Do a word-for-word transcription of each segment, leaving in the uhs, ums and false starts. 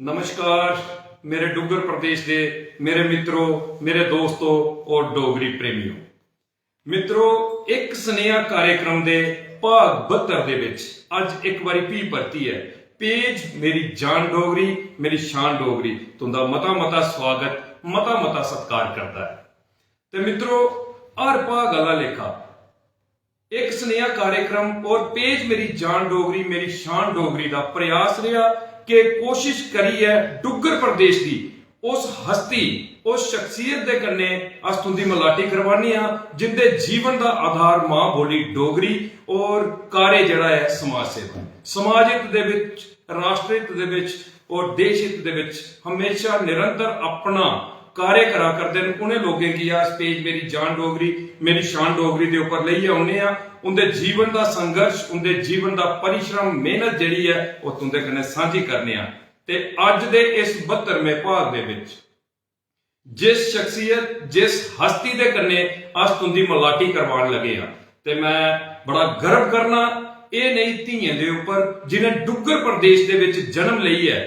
नमस्कार मेरे डुग्गर प्रदेश दे मेरे मित्रो, मेरे दोस्तो और डोगरी प्रेमियो। मित्रो, इक सनेहा कार्यक्रम दे भाग बहत्तर दे विच अज्ज इक बारी फ्ही परतियै पेज मेरी जान डोगरी, मेरी शान डोगरी तुंदा मता मता स्वागत, मता मता सत्कार करदा ऐ। ते मित्रो, हर भाग आह्ला लेखा इक सनेहा कार्यक्रम और पेज मेरी जान डोगरी, मेरी शान डोगरी दा प्रयास रेहा कि कोशिश करियै डुग्गर प्रदेश दी उस हस्ती, उस शख्सियत दे कन्नै अस तुंदी मलाटी करवाने आं, जिंदे जीवन दा आधार मां बोली डोगरी और कार्य जेह्ड़ा ऐ समाज सेवा। समाज हित दे विच, राष्ट्र हित दे विच और देश हित दे विच हमेशा निरंतर अपना कार्य करा करदे न। उ'नें लोकें गी अस पेज मेरी जान डोगरी, मेरी शान डोगरी दे उप्पर लेइयै औने आं। उं'दे जीवन दा संघर्ष, उं'दे जीवन दा परिश्रम, मेहनत जेह्ड़ी ऐ, ओह् तुं'दे कन्नै सांझी करने आं। ते अज्ज दे इस बहत्तरमें भाग दे विच जिस शख्सियत, जिस हस्ती दे कन्नै अस तुं'दी मलाटी करवान लगे आं, ते मैं बड़ा गर्व करना एह् नेही धियें दे उप्पर, जिनें डुग्गर प्रदेश दे विच जन्म लेइयै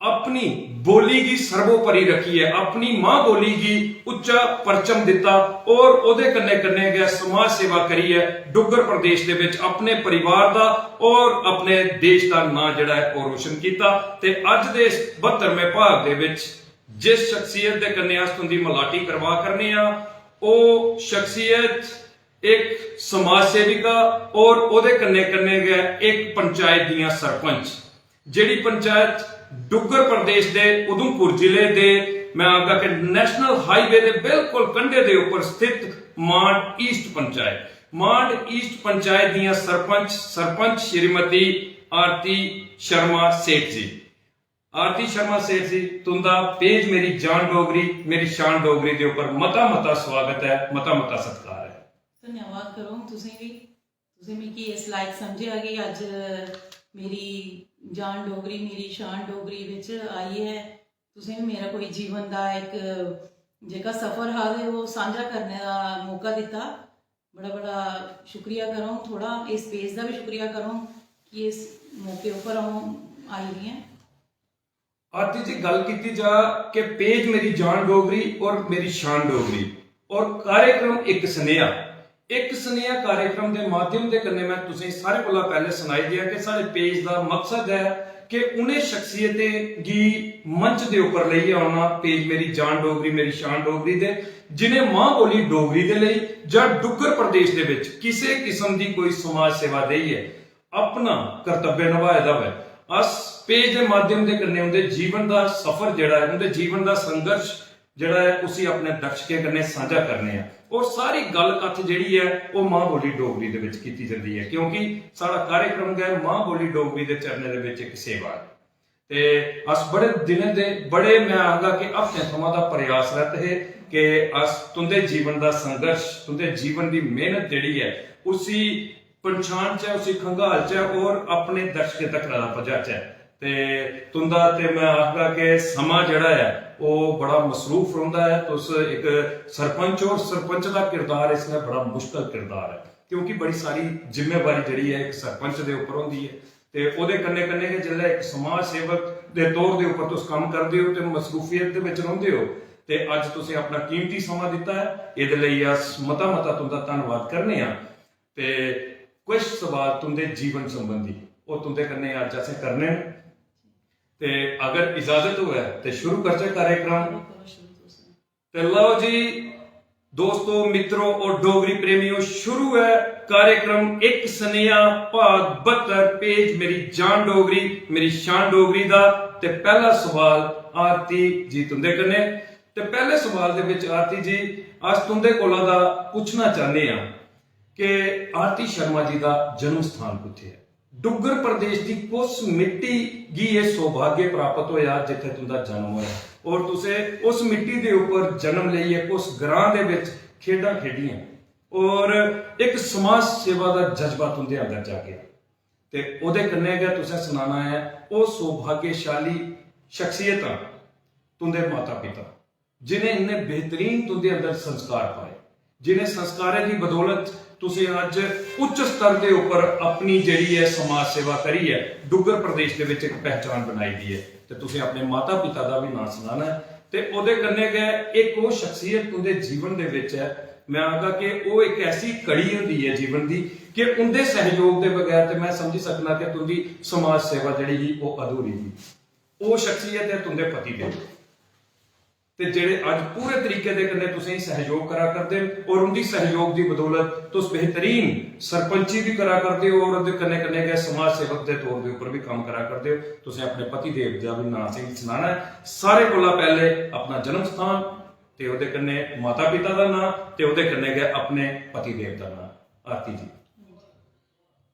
अपनी बोली गी सर्वोपरि रखियै, अपनी मां बोली गी उच्चा परचम दित्ता और ओह्दे कन्नै कन्नै गै समाज सेवा करियै डुग्गर प्रदेश दे विच अपने परिवार दा और अपने देश दा नां जेह्ड़ा ऐ, ओह् रोशन कीता। ते अज्ज दे इस बहत्तरमें भाग दे विच जिस शख्सियत दे कन्नै अस तुंदी मलाटी करवा करने आं, ओह् शख्सियत इक समाज सेविका और ओह्दे कन्नै कन्नै गै इक पंचायत दियां सरपंच, जेह्ड़ी पंचायत डुग्गर प्रदेश दे उधमपुर जिले दे, मैं आखगा कि नेशनल हाईवे दे बिल्कुल कंढे दे उप्पर स्थित मांड ईस्ट पंचायत, मांड ईस्ट पंचायत दियां सरपंच, सरपंच श्रीमती आरती शर्मा सेठ जी। आरती शर्मा सेठ जी, तुंदा पेज मेरी जान डोगरी, मेरी शान डोगरी दे उप्पर मता मता स्वागत ऐ, मता मता सत्कार ऐ। धन्यवाद करो तुसें भी, तुसें मिगी इस लायक समझेआ कि अज्ज मेरी जान डोगरी, मेरी शान डोगरी बिच आइयै तुसें भी मेरा कोई जीवन दा इक जेह्का सफर हा ते ओह् सांझा करने दा मौका दित्ता। बड़ा बड़ा शुक्रिया करो, थोड़ा इस पेज दा भी शुक्रिया करो कि इस मौके उप्पर अ'ऊं आई दी आं। आरती जी, गल्ल कीती जा कि पेज मेरी जान डोगरी और मेरी शान डोगरी और कार्यक्रम इक सनेहा, इक सनेहा कार्यक्रम दे माध्यम दे कन्नै मैं तुसें सारे कोला पैह्ले सनाई देआं कि साढ़े पेज दा मकसद ऐ कि उ'नें शख्सियतें गी मंच दे उप्पर लेइयै औना, पेज मेरी जान डोगरी, मेरी शान डोगरी दे, जिनें मां बोली डोगरी दे लेई जां डुग्गर प्रदेश दे विच किसे किस्म दी कोई समाज सेवा देइयै अपना कर्तव्य नभाए दा होऐ। अस पेज दे माध्यम दे कन्नै उं'दे जीवन दा सफर जेह्ड़ा ऐ, उं'दे जीवन दा संघर्ष जेह्ड़ा ऐ, उसी अपने दर्शकें कन्नै सांझा करने आं। और सारी गल्ल कत्थ जेह्ड़ी ऐ, ओह् मां बोली डोगरी दे विच कीती जंदी ऐ, क्योंकि साढ़ा कार्यक्रम गै मां बोली डोगरी दे चरणें दे विच इक सेवा ऐ। ते अस बड़े दिनें दे, बड़े, मैं आखगा कि हफ्तें थमां दा प्रयासरत हे कि अस तुं'दे जीवन दा संघर्ष, तुं'दे जीवन दी मेहनत जेह्ड़ी ऐ, उसी पंछानचै, उसी खंगालचै और अपने दर्शकें तक पजाचै। ते तुं'दा ते मैं आखगा कि समां जेह्ड़ा ऐ, ओह् बड़ा मसरूफ रौंह्दा ऐ। तुस इक सरपंच ओ, सरपंच दा किरदार इसलै बड़ा मुश्कल किरदार ऐ, क्योंकि बड़ी सारी जिम्मेवारी जेह्ड़ी ऐ, इक सरपंच दे उप्पर होंदी ऐ। ते ओह्दे कन्नै कन्नै गै जिसलै इक समाज सेवक दे तौर दे उप्पर तुस कम्म करदे ओ ते मसरूफियत दे बिच रौंह्दे ओ, ते अज्ज तुसें अपना कीमती समां दित्ता ऐ, एह्दे लेई अस मता मता तुं'दा धन्नवाद करने आं। ते कुछ सवाल तुं'दे जीवन संबंधी ओह् तुं'दे कन्नै अज्ज असें करने न। ते अगर इजाजत होऐ ते शुरू करचै कार्यक्रम। ते लओ जी दोस्तो, मित्रो और डोगरी प्रेमियो, शुरू ऐ कार्यक्रम इक सनेहा, भाग बहत्तर, पेज मेरी जान डोगरी, मेरी शान डोगरी दा। ते पैह्ला सवाल आरती जी तुं'दे कन्नै। ते पैह्ले सवाल दे बिच आरती जी, अस तुं'दे कोला दा पुच्छना चाह्न्ने आं कि आरती शर्मा जी दा जन्म स्थान कुत्थै ऐ? डुग्गर प्रदेश दी कुस मिट्टी गी एह् सौभाग्य प्राप्त होया जित्थै तुं'दा जन्म होया, और तुसें उस मिट्टी दे उप्पर जन्म लेइयै कुस ग्रां दे बिच खेढां खेढियां, और इक समाज सेवा दा जज्बा तुं'दे अंदर जागेआ, ते ओह्दे कन्नै गै तुसें सनाना ऐ ओह् सौभाग्यशाली शख्सियतां, तुं'दे माता पिता, जिनें इन्ने बेहतरीन तुं'दे अंदर संस्कार पाए, जिनें संस्कारें दी बदौलत तुसें अज्ज उच्च स्तर दे उप्पर अपनी जेह्ड़ी ऐ समाज सेवा करियै डुग्गर प्रदेश दे ਵਿੱਚ ਇੱਕ ਪਹਿਚਾਣ ਬਣਾਈ ਦੀ ਹੈ। ਤੇ ਤੁਸੀਂ ਆਪਣੇ ਮਾਤਾ ਪਿਤਾ ਦਾ ਵੀ ਨਾਂ ਸੁਣਾਣਾ ਹੈ। ਤੇ ਉਹਦੇ ਕन्नै गै एक ਉਹ ਸ਼ਖਸੀਅਤ तुं'दे जीवन ਦੇ ਵਿੱਚ ਹੈ, मैं आखगा कि ਉਹ एक ऐसी कड़ी ਹੁੰਦੀ ਹੈ जीवन ਦੀ कि उं'दे ਸਹਿਯੋਗ ਦੇ ਬਗੈਰ ਤੇ मैं समझी सकना कि तुं'दी समाज सेवा ਜਿਹੜੀ ਸੀ ਉਹ अधूरी ਸੀ। ਉਹ ਸ਼ਖਸੀਅਤ ਹੈ तुं'दे ਪਤੀ देव। ਤੇ ਜਿਹੜੇ ਅੱਜ ਪੂਰੇ ਤਰੀਕੇ ਦੇ कन्नै ਤੁਸੀਂ ਸਹਿਯੋਗ ਕਰਾ ਕਰਦੇ ਹੋ और उं'दी ਸਹਿਯੋਗ ਦੀ ਬਦੌਲਤ तुस बेहतरीन सरपंची भी करा करदे हो और ਉਹਦੇ कन्नै कन्नै गै समाज सेवक ਦੇ तौर ਦੇ ਉੱਪਰ ਵੀ ਕੰਮ ਕਰਾ ਕਰਦੇ ਹੋ। ਤੁਸੀਂ ਆਪਣੇ ਪਤੀ ਦੇਵ ਦਾ ਵੀ ਨਾਂ ਸਹੀ ਸੁਣਾਣਾ ਹੈ। ਸਾਰੇ ਕੋਲੋਂ ਪਹਿਲੇ ਆਪਣਾ ਜਨਮ ਸਥਾਨ ਤੇ ਉਹਦੇ कन्नै ਮਾਤਾ ਪਿਤਾ ਦਾ ਨਾਂ ਤੇ ਉਹਦੇ कन्नै गै ਆਪਣੇ ਪਤੀ ਦੇਵ ਦਾ ਨਾਂ। आरती जी।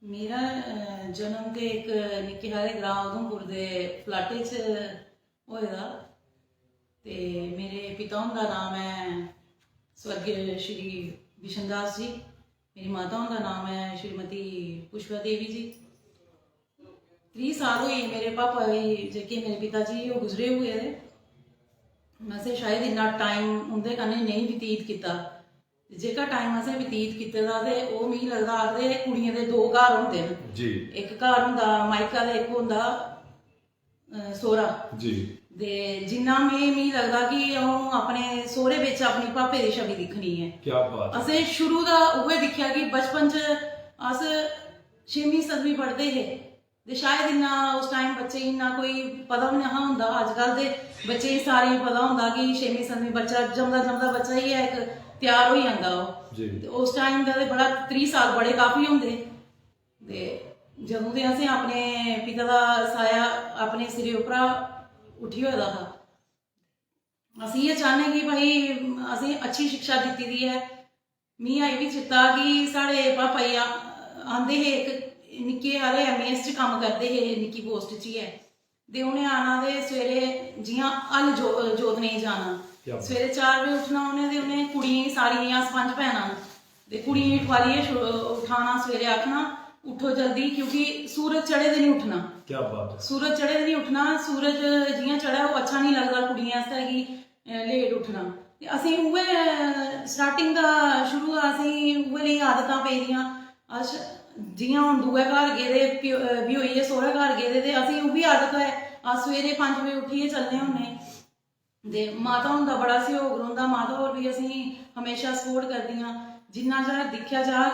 मेरा अ, जन्म ते इक निक्के हारे ग्रां उधमपुर दे फलाटे च होए दा। ते मेरे पिता हुंदा नाम ऐ स्वर्गीय श्री बिशन दास जी। मेरी माता हुंदा नाम ऐ श्रीमती पुष्पा देवी जी। त्रीह् साल होई गे मेरे पापा गी, जेह्के मेरे पिता जी ओह् गुजरे हुए दे। असें शायद इन्ना टाइम उं'दे कन्नै नेईं बतीत कीता। ते जेह्का टाइम असें बतीत कीते दा ते ओह् मिगी लगदा आखदे कुड़ियें दे दो घर होंदे न। जी। इक घर होंदा मायका ते इक होंदा अ, सौह्रा। जी। ते जिन्ना में मिगी लगदा कि अ'ऊं अपने सौह्रे बिच अपनी भापे दी छवि दिक्खनी ऐ। क्या बात है। असें शुरू दा उ'ऐ दिक्खेआ कि बचपन च अस छेमीं सतमीं पढ़दे हे ते शायद इन्ना उस टाइम बच्चे गी इन्ना कोई पता बी नेहा होंदा। अजकल दे बच्चे गी सारें गी पता होंदा कि छेमीं सतमीं बच्चा जमदा जमदा बच्चा ही ऐ इक त्यार होई जंदा ओह्। जी। ते उस टाइम दा ते बड़ा त्रीह् साल बड़े काफी होंदे। ते जदूं ते असें अपने पिता दा साया अपने सिरे उप्परा उठी होए दा हा। अस इ'यै चाह्न्ने कि भाई असें अच्छी शिक्षा दित्ती दी ऐ। मिगी अजें बी चेता कि साढ़े पापा जी आ- आंदे हे इक निक्के हारे एमईएस च कम्म करदे हे निक्की पोस्ट च गै। ते उ'नें आना ते सवेरे जि'यां हल जो- जोतने गी जाना। क्या बात। सवेरे चार बजे उट्ठना उ'नें ते उ'नें कुड़ियें गी सारियें अस पंज भैनां न। ते कुड़ियें गी ठुआलियै छो- उठाना सवेरे आखना उट्ठो जल्दी क्योंकि सूरज चढ़े दे निं उट्ठना। क्या बात है। सूरज चढ़े दे निं उट्ठना। सूरज जि'यां चढ़ै ओह् अच्छा निं लगदा कुड़ियें आस्तै कि लेट उट्ठना। ते असें उ'ऐ स्टार्टिंग दा शुरू दा असें उ'ऐ नेही आदतां पेदियां। अस जि'यां हून दूए घर गेदे प्यो- ब्योइयै सौह्रे घर गेदे ते असें ओह् बी आदत ऐ अस सवेरे पंज बजे उट्ठियै चलने होन्ने। ते माता हुंदा बड़ा सैह्योग रौंह्दा। माता होर बी असेंगी हमेशा सपोर्ट करदियां। जिन्ना जैदा दिक्खेआ जाग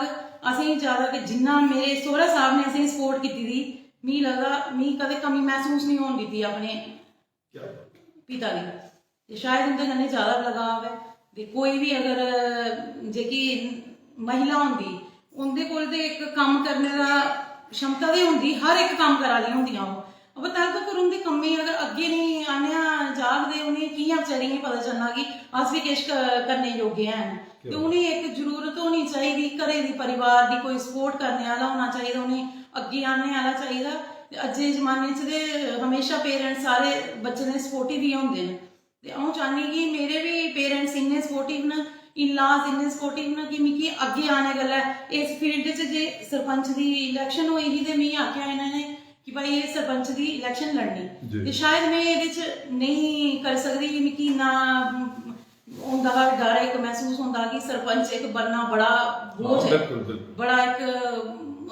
असेंगी जैदा कि जिन्ना मेरे सौह्रा साहब ने असेंगी सपोर्ट कीती दी मिगी लगदा मिगी कदें कमी मसूस निं होन कीती अपने क्या बात। पिता दी। ते शायद उं'दे कन्नै जैदा लगाव ऐ। ते कोई बी अगर जेह्की महिला होंदी उं'दे कोल ते इक कम्म करने दा क्षमता ते होंदी हर इक कम्म करा दियां होंदियां ओह्। अबा तद तक्कर उं'दे कम्मै गी अगर अग्गें निं आह्नेआ जाग ते उ'नें कि'यां बेचारियें गी पता चलना कि अस बी किश क- करने योग्य हैन। ते उ'नेंगी इक जरूरत होनी चाहिदी घरै दी परिवार दी कोई सपोर्ट करने आह्ला होना चाहिदा उ'नेंगी अग्गें आह्नने आह्ला चाहिदा। ते अज्जै दे जमाने च ते हमेशा पेरेंट्स सारे बच्चें दे सपोर्टिव ही होंदे न। ते अ'ऊं चाह्न्नी कि मेरे बी पेरेंट्स इन्ने सपोर्टिव न, इन लाज इन्ने सपोर्टिव न कि मिगी अग्गें आने गल्लै इस फील्ड च जे सरपंच दी इलैक्शन होई ही ते मिगी आखेआ इ'नें ने कि भाई एह् सरपंच दी इलैक्शन लड़नी। ते शायद में एह्दे च नेईं करी सकदी कि मिगी इन्ना होंदा हा डर इक मसूस होंदा कि सरपंच इक बनना बड़ा बोझ ऐ। बड़ा इक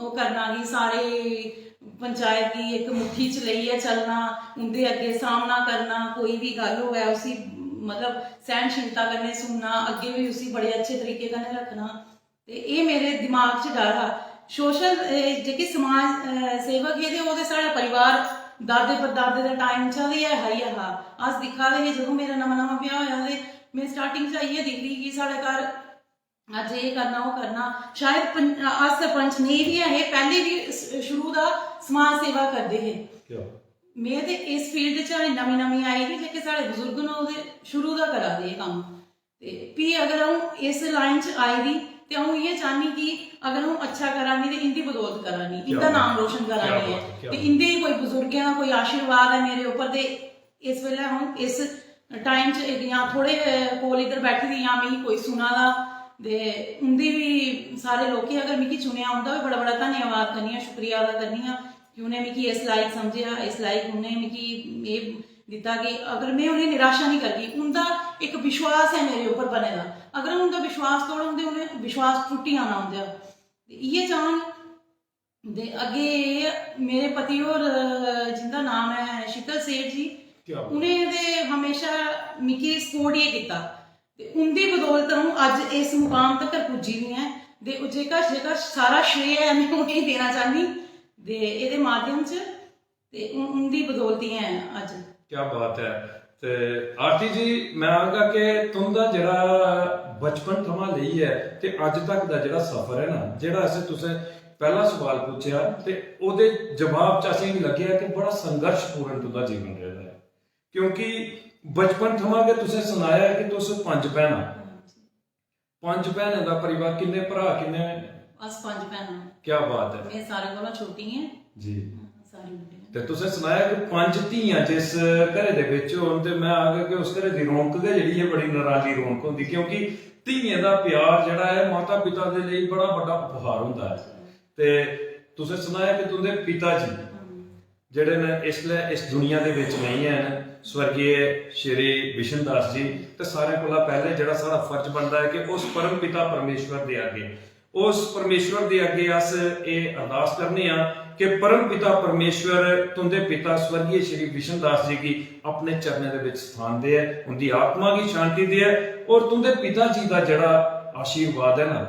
ओह् करना कि सारे पंचायत गी इक मुट्ठी च लेइयै चलना, उं'दे अग्गें सामना करना, कोई बी गल्ल होऐ उसी मतलब सैह्नशीलता कन्नै सुनना, अग्गें बी उसी बड़े अच्छे तरीके कन्नै रक्खना। ते एह् मेरे दिमाग च डर हा। सोशल जेह्के समाज सेवक हे ते ओह् ते साढ़ा परिवार दादे परदादे दे टाइम चा ते ऐ हा ही ऐ हा। अस दिक्खा दे हे जदूं मेरा नमां नमां ब्याह् होएआ ते में स्टार्टिंग च इ'यै दिखदी ही कि साढ़े घर अज्ज एह् करना ओह् करना। शायद अस सरपंच नेईं बी ऐ हे, पैह्ले बी शुरू दा समाज सेवा करदे हे। में ते इस फील्ड च नमीं नमीं आई ही, जेह्के साढ़े बजुर्ग न ओह् ते शुरू दा करा दे एह् कम्म। ते फ्ही अगर अ'ऊं इस लाइन च आई दी ते अ'ऊं इ'यै चाह्न्नी कि अगर अ'ऊं अच्छा करा नी ते इं'दी बदौलत करा नी, इं'दा नाम रोशन करा नी ऐ। ते इं'दे कोई बजुर्गें दा कोई आशीर्वाद ऐ मेरे उप्पर ते इस बेल्लै अ'ऊं इस टाइम च जां थुआढ़े कोल इद्धर बैठी दी जां मिगी कोई सुना दा ते उं'दी बी सारे लोकें अगर मिगी चुनेआ उं'दा बी बड़ा बड़ा धन्यवाद करनी आं, शुक्रिया अदा करनी आं कि उ'नें मिगी इस लायक समझेआ, इस लायक उ'नें मिगी एह् दित्ता कि अगर में उ'नेंगी निराशा निं करगी। उं'दा इक विश्वास ऐ मेरे उप्पर बने दा, अगर उं'दा विश्वास तोड़ङ ते उ'नें विश्वास टुट्टी जाना उं'दा। ते इ'यै चाह्ङ। ते अग्गें मेरे पति होर, जिंदा नाम ऐ शीतल सेठ जी, क्या बात। उ'नें ते हमेशा मिगी सपोर्ट गै कीता। ते उं'दी बदौलत अ'ऊं अज्ज इस मुकाम तगर पुज्जी दी आं। ते ओह् जेह्का, जेह्का सारा श्रेय ऐ, में उ'नेंगी देना चाह्न्नी। ते एह्दे माध्यम च ते उं-, उं'दी बदौलत ही ऐ अज्ज। क्या बात ऐ। ते आरती जी, मैं आखगा कि तुं'दा जेह्ड़ा बचपन थमां लेइयै ते अज्ज तक दा जेह्ड़ा सफर ऐ ना, जेह्ड़ा असें तुसें पैह्ला सवाल पुच्छेआ, ते ओह्दे जवाब च असेंगी लग्गेआ कि बड़ा संघर्शपूर्ण तुं'दा जीवन रेह्दा ऐ, क्योंकि बचपन थमां गै तुसें सनाया कि तुस पंज भैनां। पंज भैनें दा परिवार, किन्ने भ्राऽ, किन्ने? अस पंज भैनां। क्या बात ऐ। में सारें कोला छोटी आं। जी। सारे मुंडे न। ते तुसें सनाया कि पंज धीआं जिस घरै दे बिच होन, ते मैं आखगा कि उस घरै दी रौनक गै जेह्ड़ी ऐ, बड़ी नराली रौनक होंदी, क्योंकि धीएं दा प्यार जेह्ड़ा ऐ, माता पिता दे लेई बड़ा बड्डा उपहार होंदा ऐ। ते तुसें सनाया कि तुं'दे पिता जी हम्म। जेह्ड़े न, इसलै इस दुनिया दे बिच नेईं हैन, स्वर्गीय श्री विशन दास जी, ते सारें कोला पैह्लें जेह्ड़ा साढ़ा फर्ज बनदा ऐ कि उस परम पिता परमेश्वर दे अग्गें, उस परमेश्वर दे अग्गें अस एह् अरदास करने आं कि परम पिता परमेश्वर तुं'दे पिता स्वर्गीय श्री विशन दास जी गी अपने चरणें दे बिच स्थान देऐ, उं'दी आत्मा गी शांति देऐ, और तुं'दे पिता जी दा जेह्ड़ा आशीर्वाद ऐ ना,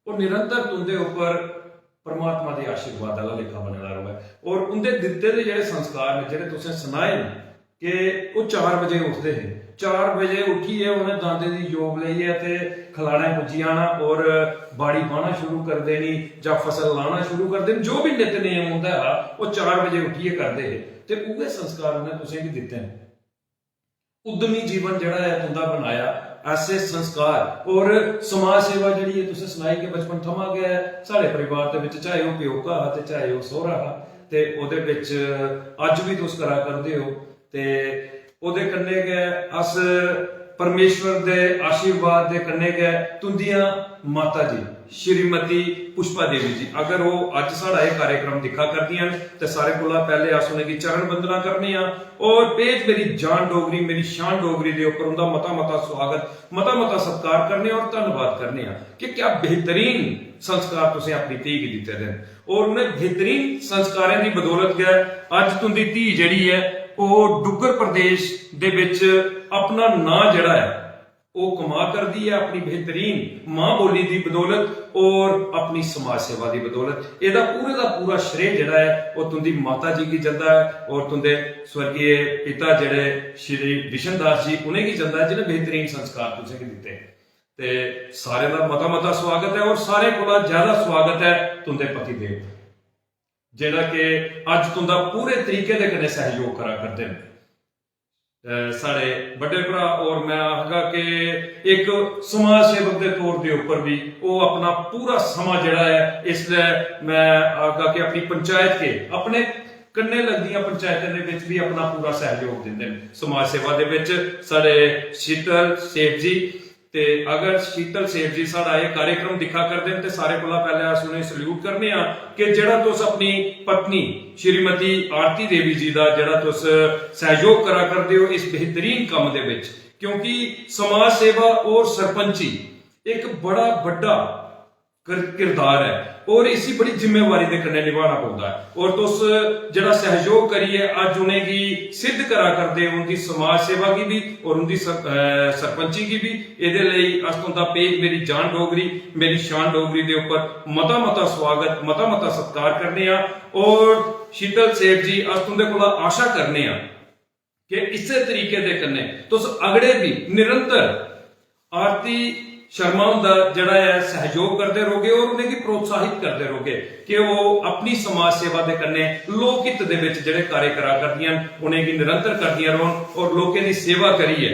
ओह् निरंतर तुं'दे उप्पर परमात्मा दे आशीर्वाद आह्ला लेखा बने दा र'वै। और उं'दे दित्ते दे जेह्ड़े संस्कार न, जेह्ड़े तुसें सनाए न, कि ओह् चार बजे उठदे हे, चार बजे उठियै उ'नें दांदे दी जोग लेइयै ते खलाड़ै पुज्जी जाना और बाड़ी बाह्ना शुरू करी देनी जां फसल लाना शुरू करी देनी, जो बी नित नेम उं'दा हा, ओह् चार बजे उठियै करदे हे। ते उ'ऐ संस्कार उ'नें तुसेंगी दित्ते न। उद्यमी जीवन जेह्ड़ा ऐ तुं'दा बनाया, ऐसे संस्कार और समाज सेवा जेह्ड़ी ऐ तुसें सनाई कि बचपन थमां गै साढ़े परिवार दे बिच, चाहे ओह् प्योका हा ते चाहे ओह् सौह्रा हा, ते ओह्दे बिच अज्ज बी तुस करा करदे ओ। ते ओह्दे कन्नै गै अस परमेश्वर दे आशीर्वाद दे कन्नै गै तुं'दियां माता जी श्रीमती पुष्पा देवी जी, अगर ओह् अज्ज साढ़ा एह् कार्यक्रम दिक्खा करदियां न, ते सारें कोला पैह्ले अस उ'नेंगी चरण वंदना करने आं और पेज मेरी जान डोगरी, मेरी शान डोगरी दे उप्पर उं'दा मता मता स्वागत, मता मता सत्कार करने आं और धन्नवाद करने आं कि क्या बेहतरीन संस्कार तुसें अपनी धी गी दित्ते दे न। और उ'नें बेहतरीन संस्कारें दी बदौलत गै अज्ज तुं'दी धी जेह्ड़ी ऐ, ओह् डुग्गर प्रदेश दे बिच अपना नांऽ जेह्ड़ा ऐ, ओह् कमा करदी ऐ अपनी बेहतरीन मां बोली दी बदौलत और अपनी समाज सेवा दी बदौलत। एह्दा पूरे दा पूरा श्रेय जेह्ड़ा ऐ, ओह् तुं'दी माता जी गी जंदा ऐ और तुं'दे स्वर्गीय पिता जेह्ड़े श्री विशन दास जी, उ'नेंगी जंदा ऐ, जि'नें बेहतरीन संस्कार तुसेंगी दित्ते। ते सारें दा मता मता स्वागत ऐ और सारें कोला ज्यादा स्वागत ऐ तुं'दे पति देव दा, जेह्ड़ा कि अज्ज तुं'दा पूरे तरीके दे कन्नै सैहयोग करा करदे न। अ, साढ़े बड्डे भ्राऽ और मैं आखगा कि इक समाज सेवक दे तौर दे उप्पर बी ओह् अपना पूरा समां जेह्ड़ा ऐ, इसलै मैं आखगा कि अपनी पंचायत के, अपने कन्नै लगदियां पंचायतें दे बिच बी अपना पूरा सैहयोग दिंदे न समाज सेवा दे बिच। साढ़े शीतल सेठ जी, ते अगर शीतल सेठ जी साढ़ा एह् कार्यक्रम दिक्खा करदे न, ते सारें कोला पैह्लें अस उ'नेंगी सल्यूट करने आं कि जेह्ड़ा तुस अपनी पत्नी श्रीमती आरती देवी जी दा जेह्ड़ा तुस सैहयोग करा करदे ओ इस बेहतरीन कम्म दे बिच, क्योंकि समाज सेवा और सरपंची इक बड़ा बड्डा कर-, किरदार ऐ और इसी बड़ी जिम्मेवारी दे कन्नै निभाना पौंदा ऐ। और तुस जेह्ड़ा सैहयोग करियै अज्ज उ'नेंगी सिद्ध करा करदे ओ, उं'दी समाज सेवा गी बी और उं'दी सर-, अ, सरपंची गी बी, एह्दे लेई अस तुं'दा पेज मेरी जान डोगरी, मेरी शान डोगरी दे उप्पर मता-मता स्वागत, मता-मता सत्कार करने आं। और शीतल सेठ जी, अस तुं'दे कोला आशा करने आं कि इस्सै तरीके दे कन्नै तुस अगड़े बी निरंतर आरती शर्मा हुंदा जेह्ड़ा ऐ सैहयोग करदे रौह्गे और उ'नेंगी प्रोत्साहित करदे रौह्गे कि ओह् अपनी समाज सेवा दे कन्नै लोक हित दे बिच जेह्ड़े कार्य करा करदियां न, उ'नेंगी निरंतर करदियां रौह्न और लोकें दी सेवा करियै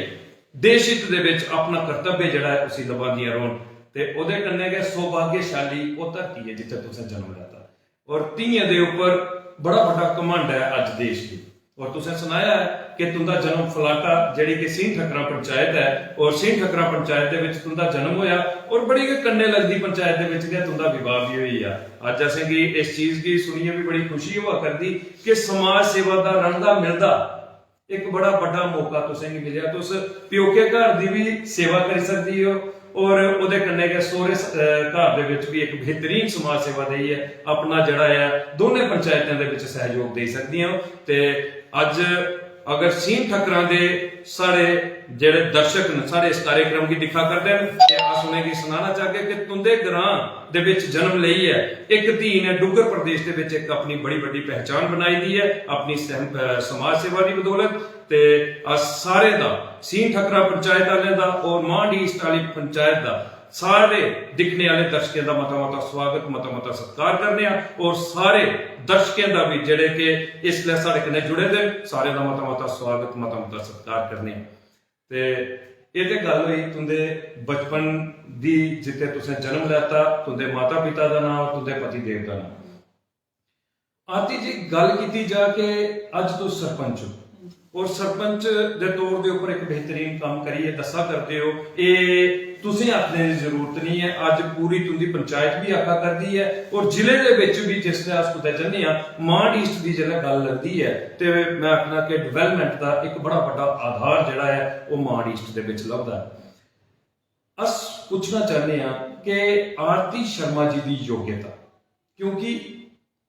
देश हित दे बिच अपना कर्तव्य जेह्ड़ा ऐ उसी नभांदियां रौह्न। ते ओह्दे कन्नै गै सौभाग्यशाली ओह् धरती ऐ जित्थै तुसें जन्म लैता। और धीएं दे उप्पर बड़ा बड्डा घमंड ऐ अज्ज देश गी। और तुसें सनाया ऐ कि तुं'दा जन्म फलाटा, जेह्ड़ी कि सींह ठक्करां पंचायत ऐ, और सींह ठक्करां पंचायत दे बिच तुं'दा जन्म होया और बड़ी गै कन्नै लगदी पंचायत दे बिच गै तुं'दा विवाह बी होई गेआ। अज्ज असेंगी इस चीज गी सुनियै बी बड़ी खुशी होआ करदी कि समाज सेवा दा रलदा मिलदा इक बड़ा बड्डा मौका तुसेंगी मिलेआ। तुस प्योके घर दी बी सेवा करी सकदी ओ और ओह्दे कन्नै गै सौह्रे स-, अ, घर दे बिच बी इक बेहतरीन समाज सेवा देइयै अपना जेह्ड़ा ऐ दोनें पंचायतें दे बिच सैह्योग देई सकदियां ओ। ते अज्ज अगर सीन ठक्करां दे साढ़े जेह्ड़े दर्शक न, साढ़े इस कार्यक्रम गी दिक्खा करदे न, ते अस उ'नेंगी सनाना चाहगे कि तुं'दे ग्रां दे बिच जन्म लेइयै इक धी ने डुग्गर प्रदेश दे बिच इक अपनी बड़ी बड्डी पहचान बनाई दी ऐ, अपनी सैम-, अ, समाज सेवा दी बदौलत। ते अस सारें दा, सीन ठक्करां पंचायत आह्लें दा और मांड ईस्ट आह्ली पंचायत दा, सारे दिक्खने आह्ले दर्शकें दा मता मता स्वागत, मता मता सत्कार करने आं। और सारे दर्शकें दा बी, जेह्ड़े कि इसलै साढ़े कन्नै जुड़े दे न, सारें दा मता मता स्वागत, मता मता सत्कार करने आं। ते एह् ते गल्ल होई तुं'दे बचपन दी, जित्थै तुसें जन्म लैता, तुं'दे माता पिता दा नांऽ, तुं'दे पति देव दा नांऽ। आरती जी, गल्ल कीती जा कि अज्ज तुस सरपंच हो और सरपंच दे तौर दे उप्पर इक बेहतरीन कम्म करियै दस्सा करदे ओ, एह् तुसें आखने दी जरूरत निं ऐ। अज्ज पूरी तुं'दी पंचायत बी आखा करदी ऐ और जिले दे बिच बी जिसलै अस कुतै जन्ने आं, मांड ईस्ट दी जिसलै गल्ल लगदी ऐ, ते में आखना कि development दा इक बड़ा बड्डा आधार जेह्ड़ा ऐ, ओह् मांड ईस्ट दे बिच लभदा ऐ। अस पुच्छना चाह्न्ने आं कि आरती शर्मा जी दी योग्यता, क्योंकि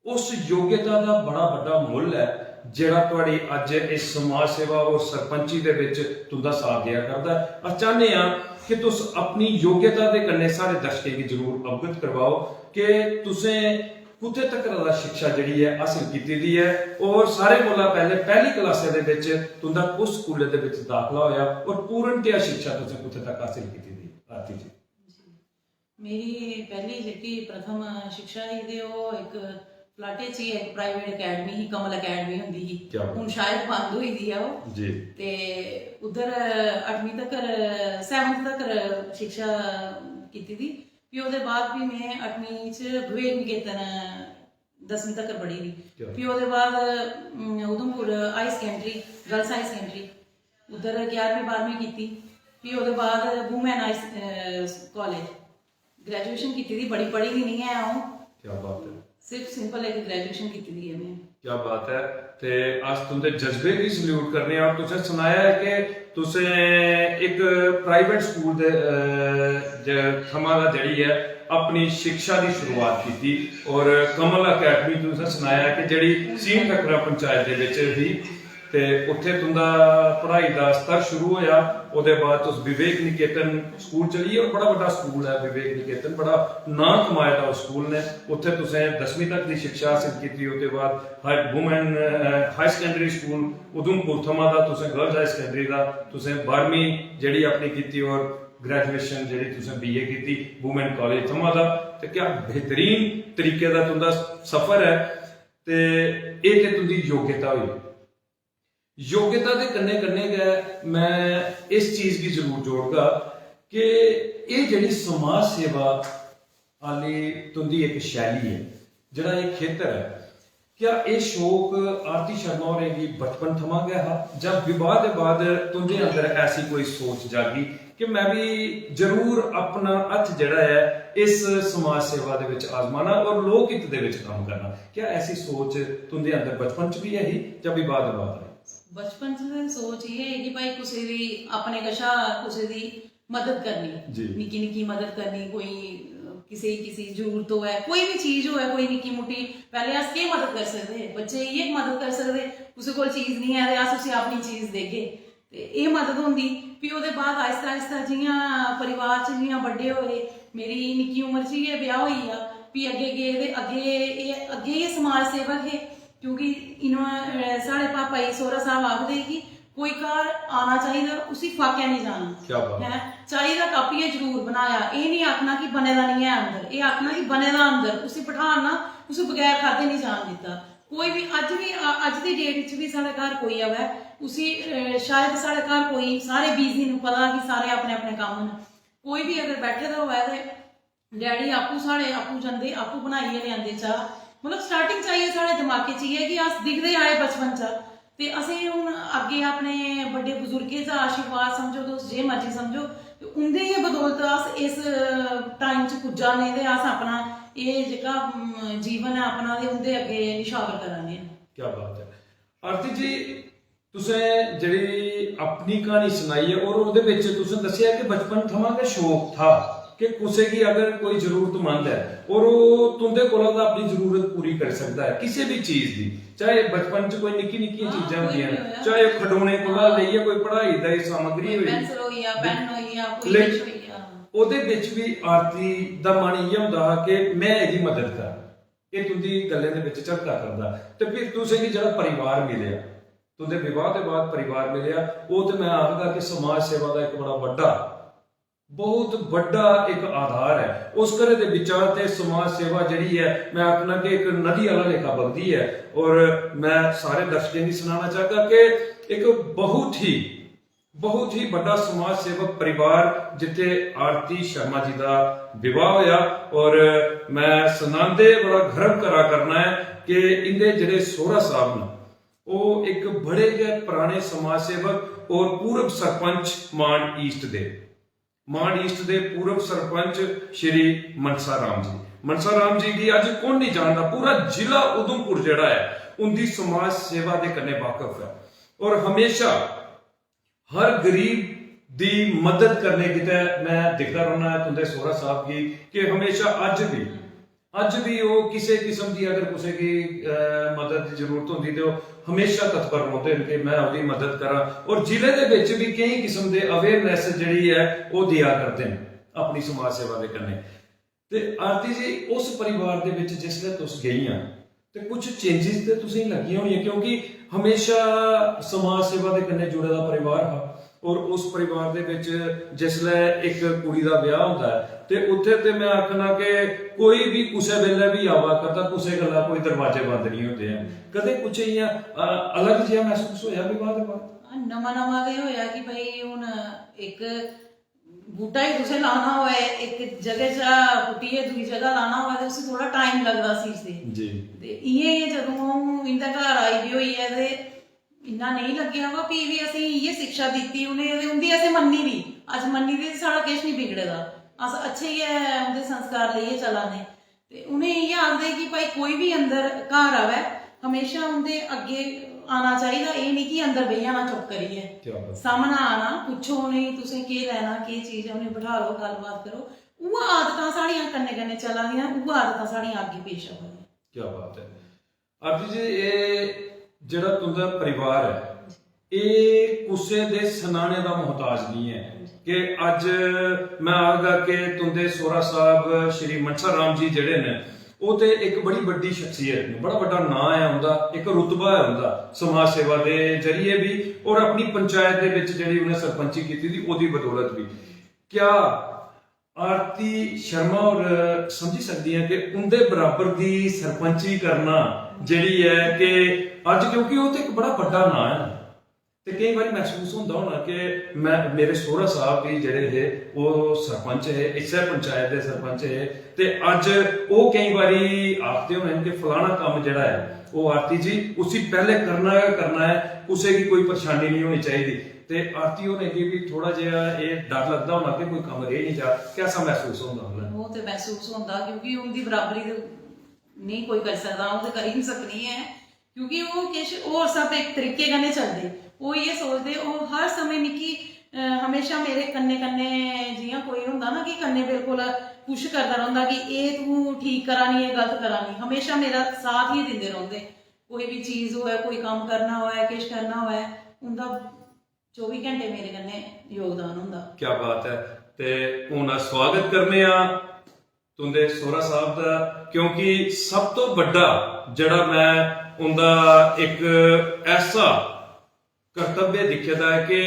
उस योग्यता दा बड़ा बड्डा मुल्ल ऐ, जेह्ड़ा थुआढ़ी अज्ज इस समाज सेवा और सरपंची दे बिच तुं'दा साथ देआ करदा ऐ। अस चाह्न्ने आं कि तुस अपनी योग्यता दे कन्नै साढ़े दर्शकें गी जरूर अवगत करवाओ कि तुसें कुत्थै तक्कर दा शिक्षा जेह्ड़ी ऐ हासल कीती दी ऐ और सारें कोला पैह्लें पैह्ली क्लासै दे बिच तुं'दा कुस स्कूलै दे बिच दाखला होआ और पूर्णतया शिक्षा तुसें कुत्थै तक हासल कीती दी ऐ? आरती जी। मेरी पैह्ली जेह्की प्रथम शिक्षा ही ते ओह् इक फ्लाटे च ही इक private academy ही, कमल academy होंदी ही। क्या बात। हून शायद बंद होई दी ऐ ओह्। जी। ते उद्धर अठमीं तक्कर, seventh तक्कर शिक्षा कीती दी। फ्ही ओह्दे बाद फ्ही में अठमीं च विवेक निकेतन दसमीं तक्कर पढ़ी दी। क्या? फ्ही ओह्दे बाद, अम, Udhampur high secondary, girls high secondary, उद्धर ग्यारहवीं बारहवीं कीती। फ्ही ओह्दे बाद Women High, अ, College graduation कीती दी, बड़ी पढ़ी दी निं ऐ अ'ऊं। क्या बात है। सिर्फ simple इक graduation कीती दी ऐ में। क्या बात ऐ। ते अस तुं'दे जज्बे गी salute करने आं। और तुसें सनाया ऐ कि तुसें इक private school दे, अ, ज-, थमां दा जेह्ड़ी ऐ अपनी शिक्षा दी शुरुआत कीती और कमल academy तुसें सनाया ऐ कि जेह्ड़ी सीन ठक्करा पंचायत दे बिच ही ते उत्थै तुं'दा पढ़ाई दा स्तर शुरू होआ। ओह्दे बाद तुस विवेक निकेतन स्कूल चली गे और बड़ा बड्डा स्कूल ऐ विवेक निकेतन, बड़ा नांऽ कमाए दा उस स्कूल ने। उत्थै तुसें दसमीं तक दी शिक्षा हासल कीती। ओह्दे बाद हाई, Women, अ, High Secondary School उधमपुर थमां दा तुसें girls high secondary दा तुसें बारहमीं जेह्ड़ी अपनी कीती और graduation जेह्ड़ी तुसें B A कीती Women College थमां दा। ते क्या बेहतरीन तरीके दा तुं'दा सफर ऐ। ते एह् ते तुं'दी योग्यता होई। योग्यता दे कन्नै कन्नै गै में इस चीज गी जरूर जोड़गा कि एह् जेह्ड़ी समाज सेवा आह्ली तुं'दी इक शैली ऐ, जेह्ड़ा एह् खेतर ऐ, क्या एह् शौक आरती शर्मा होरें गी बचपन थमां गै हा जां विवाह दे बाद तुं'दे अंदर ऐसी कोई सोच जागी कि में बी जरूर अपना हत्थ जेह्ड़ा ऐ इस समाज सेवा दे बिच आजमाना और लोक हित दे बिच कम्म करना? क्या ऐसी सोच तुं'दे अंदर बचपन च बी ऐ ही जां विवाह दे बाद आई? बचपन च ते सोच इ'यै ऐ कि भाई कुसै दी, अपने कशा कुसै दी मदद करनी, जी। निक्की निक्की मदद करनी, कोई, अ, किसे गी किसे दी जरूरत होऐ, कोई बी चीज होऐ, कोई निक्की मुट्टी, पैह्ले अस केह् मदद करी सकदे हे? बच्चे इ'यै मदद करी सकदे, कुसै कोल चीज निं ऐ ते अस उसी अपनी चीज देगे, ते एह् मदद होंदी। फ्ही ओह्दे बाद आहिस्ता आहिस्ता जि'यां परिवार च जि'यां बड्डे होए, मेरी निक्की उमर च गै ब्याह् होई गेआ, फ्ही अग्गें गे ते अग्गें एह्, अग्गें गै समाज सेवक हे, क्योंकि इ'यां, अ, साढ़े पापा जी सौह्रा साह्ब आखदे कि कोई घर आना चाहिदा, उसी फाकै निं जाना। क्या बात। हैं? चाहिदा कापियै जरूर बनाया। एह् निं आखना कि बने दा निं ऐ अंदर, एह् आखना कि बने दा अंदर, उसी बठालना, उसी बगैर खाद्धे निं जान दित्ता। कोई बी अज्ज बी, अ-, अज्ज दी date च बी साढ़े घर कोई आवै, उसी, अ, शायद साढ़े घर कोई, सारे busy न, पता कि सारे अपने अपने कम्म न। कोई बी अगर बैठे दा होऐ ते डैडी आपूं साढ़े आपूं जंदे, आपूं बनाइयै लेआंदे चाह्। मतलब starting च आइयै साढ़े दमाकै च इ'यै कि अस दिखदे आए बचपन चा, ते असें हून अग्गें अपने बड्डे बजुर्गें दा आशीर्वाद समझो, तुस जे मर्जी समझो, ते उं'दे गै बदौलत अस इस time च पुज्जा ने ते अस अपना एह् जेह्का, उम, जीवन ऐ अपना, ते उं'दे अग्गें निछावर करा ने आं। क्या बात ऐ। आरती जी, तुसें जेह्ड़ी अपनी क्हानी सनाई ऐ और ओह्दे बिच तुसें दस्सेआ कि बचपन थमां गै शौक था कि कुसै गी अगर कोई जरूरतमंद ऐ और ओह् तुं'दे कोला दा अपनी जरूरत पूरी करी सकदा ऐ किसै बी चीज दी, चाहे बचपन च कोई निक्की निक्कियां हां, चीजां कोई होंदियां बी न, होऐ। चाहे ओह् खडौने कोला हाँ। लेइयै कोई पढ़ाई दी सामग्री कोई होई। पेंसिल होई गेआ, पेन होई गेआ, कोई लेकिन कुछ होई गेआ। ओह्दे बिच बी आरती दा मन इ'यै होंदा हा कि में एह्दी मदद करां। एह् तुं'दी गल्लें दे बिच झलका करदा। ते फिर तुसें गी जेह्ड़ा परिवार मिलेआ, तुं'दे विवाह दे बाद परिवार मिलेआ, ओह् ते में आखगा कि समाज सेवा दा इक बड़ा बड्डा, बहुत बड्डा इक आधार ऐ। उस घरै दे बिच्चा ते समाज सेवा जेह्ड़ी ऐ, में आखना कि इक नदी आह्ला लेखा बगदी ऐ। और में सारे दर्शकें गी सनाना चाहगा कि इक बहुत ही बहुत ही बड्डा समाज सेवक परिवार जित्थे आरती शर्मा जी दा विवाह होया। और मैं सनांदे बड़ा गर्व करा करना ऐ कि इंदे जेह्ड़े सोहरा साहब न, ओह् इक बड़े गै पराने समाज सेवक और पूर्व सरपंच मांड ईस्ट दे, मांड ईस्ट दे पूर्व सरपंच श्री मनसा राम जी। मनसा राम जी गी अज्ज कौन नहीं जानदा, पूरा जिला उधमपुर जेह्ड़ा ऐ, उंदी समाज सेवा दे कन्नै वाकफ ऐ। और हमेशा हर गरीब दी मदद करने गितै मैं दिखदा रौह्ना ऐ तुं'दे सोहरा साहब गी कि हमेशा अज्ज बी, अज्ज बी ओह् किसे किस्म दी अगर कुसै गी, अ, मदद दी जरूरत होंदी ते ओह् हमेशा तत्पर रौंह्दे न कि मैं ओह्दी मदद करां। और जिले दे बिच बी केईं किस्म दे awareness जेह्ड़ी ऐ ओह् देआ करदे न अपनी समाज सेवा दे कन्नै। ते आरती जी, उस परिवार दे बिच जिसलै तुस गेइयां ते कुछ changes ते तुसेंगी लग्गियां होनियां, क्योंकि हमेशा समाज सेवा दे कन्नै जुड़े दा परिवार हा और उस परिवार दे बिच जिसलै इक कुड़ी दा ब्याह होंदा ऐ ते उत्थे ते मैं आखना कि कोई बी कुसै बेल्लै बी आवा करदा, कुसै गल्ला कोई दरवाजे बंद नहीं होंदे हैन। कदें कुछ इ'यां, अ, अलग जेहा महसूस होया विवाह दे बाद? हां, नमां नमां ते होया कि भाई हुन इक बूह्टा ही तुसें लाना होऐ, इक जगह चा पुट्टियै दूई जगह लाना होऐ ते उसी थोह्ड़ा time लगदा सीसदे। जी। ते इ'यां गै जदूं अ'ऊं इं'दे घर आई दी होई ऐ ते इन्ना नेईं लग्गेआ, वा फ्ही बी असेंगी इ'यै शिक्षा दित्ती उ'नें ते उं'दी असें मन्नी दी। अज्ज मन्नी दी ते साढ़ा किश निं बिगड़े दा, अस अच्छे गै उं'दे संस्कार लेइयै चला ने। ते उ'नें इ'यै आखदे कि भाई कोई बी अंदर घर आवै, हमेशा उं'दे अग्गें आना चाहिदा, एह् निं कि अंदर बेही जाना चुप करियै। क्या बात। सामनै आना, पुच्छो उ'नेंगी तुसें केह् लैना, केह् चीज ऐ, उ'नेंगी बठालो, गल्लबात करो। उ'ऐ आदतां साढ़ियां कन्नै कन्नै चला दियां, उ'ऐ आदतां साढ़ियां अग्गें पेश आवा दियां। क्या बात है। आरती जी, एह् जेह्ड़ा तुं'दा परिवार ऐ, एह् कुसै दे सनाने दा मोहताज निं ऐ कि अज्ज मैं आखगा कि तुं'दे सोहरा साहब श्री मनसा राम जी जेह्ड़े न, ओह् ते इक बड़ी बड्डी शख्सियत न, बड़ा बड्डा नांऽ ऐ उं'दा, इक रुतबा ऐ उं'दा समाज सेवा दे जरिए बी और अपनी पंचायत दे बिच जेह्ड़ी उ'नें सरपंची कीती दी, ओह्दी बदौलत बी। क्या आरती शर्मा होर समझी सकदियां कि उं'दे बराबर दी सरपंची करना जेह्ड़ी ऐ कि अज्ज, क्योंकि ओह् ते इक बड़ा बड्डा नांऽ ऐ, ते केईं बारी मसूस होंदा होना कि मैं, मेरे सौह्रा साहब बी जेह्ड़े हे, ओह् सरपंच हे, इस्सै पंचायत दे सरपंच हे, ते अज्ज ओह् केईं बारी आखदे होने न कि फलाना कम्म जेह्ड़ा ऐ, ओह् आरती जी, उसी पैह्ले करना गै करना ऐ, कुसै गी कोई परेशानी निं होनी चाहिदी। ते आरती होरें गी बी थोह्ड़ा जेहा एह् डर लगदा होना कि कोई कम्म रेही निं जा, कैसा मसूस होंदा उ'नें? ओह् ते मसूस होंदा, क्योंकि उं'दी बराबरी ते नेईं कोई करी सकदा, अ'ऊं ते करी निं सकनी ऐ, क्योंकि ओह् किश होर स्हाबै इक तरीके कन्नै चलदे। ओह् इ'यै सोचदे, ओह् हर समें मिगी, अ, म्हेशां मेरे कन्नै कन्नै जि'यां कोई होंदा ना कि कन्नै बिल्कुल push करदा रौंह्दा कि एह् तूं ठीक करा नी, एह् गलत करा नी, म्हेशां मेरा साथ गै दिंदे रौंह्दे। कोई बी चीज होऐ, कोई कम्म करना होऐ, किश करना होऐ, उं'दा चौबी घैंटे मेरे कन्नै योगदान होंदा। क्या बात ऐ। ते हून अस स्वागत करने आं तुं'दे सौह्रा साहब दा, क्योंकि सब तो बड्डा जेह्ड़ा मैं उं'दा इक ऐसा कर्तव्य दिक्खे दा ऐ कि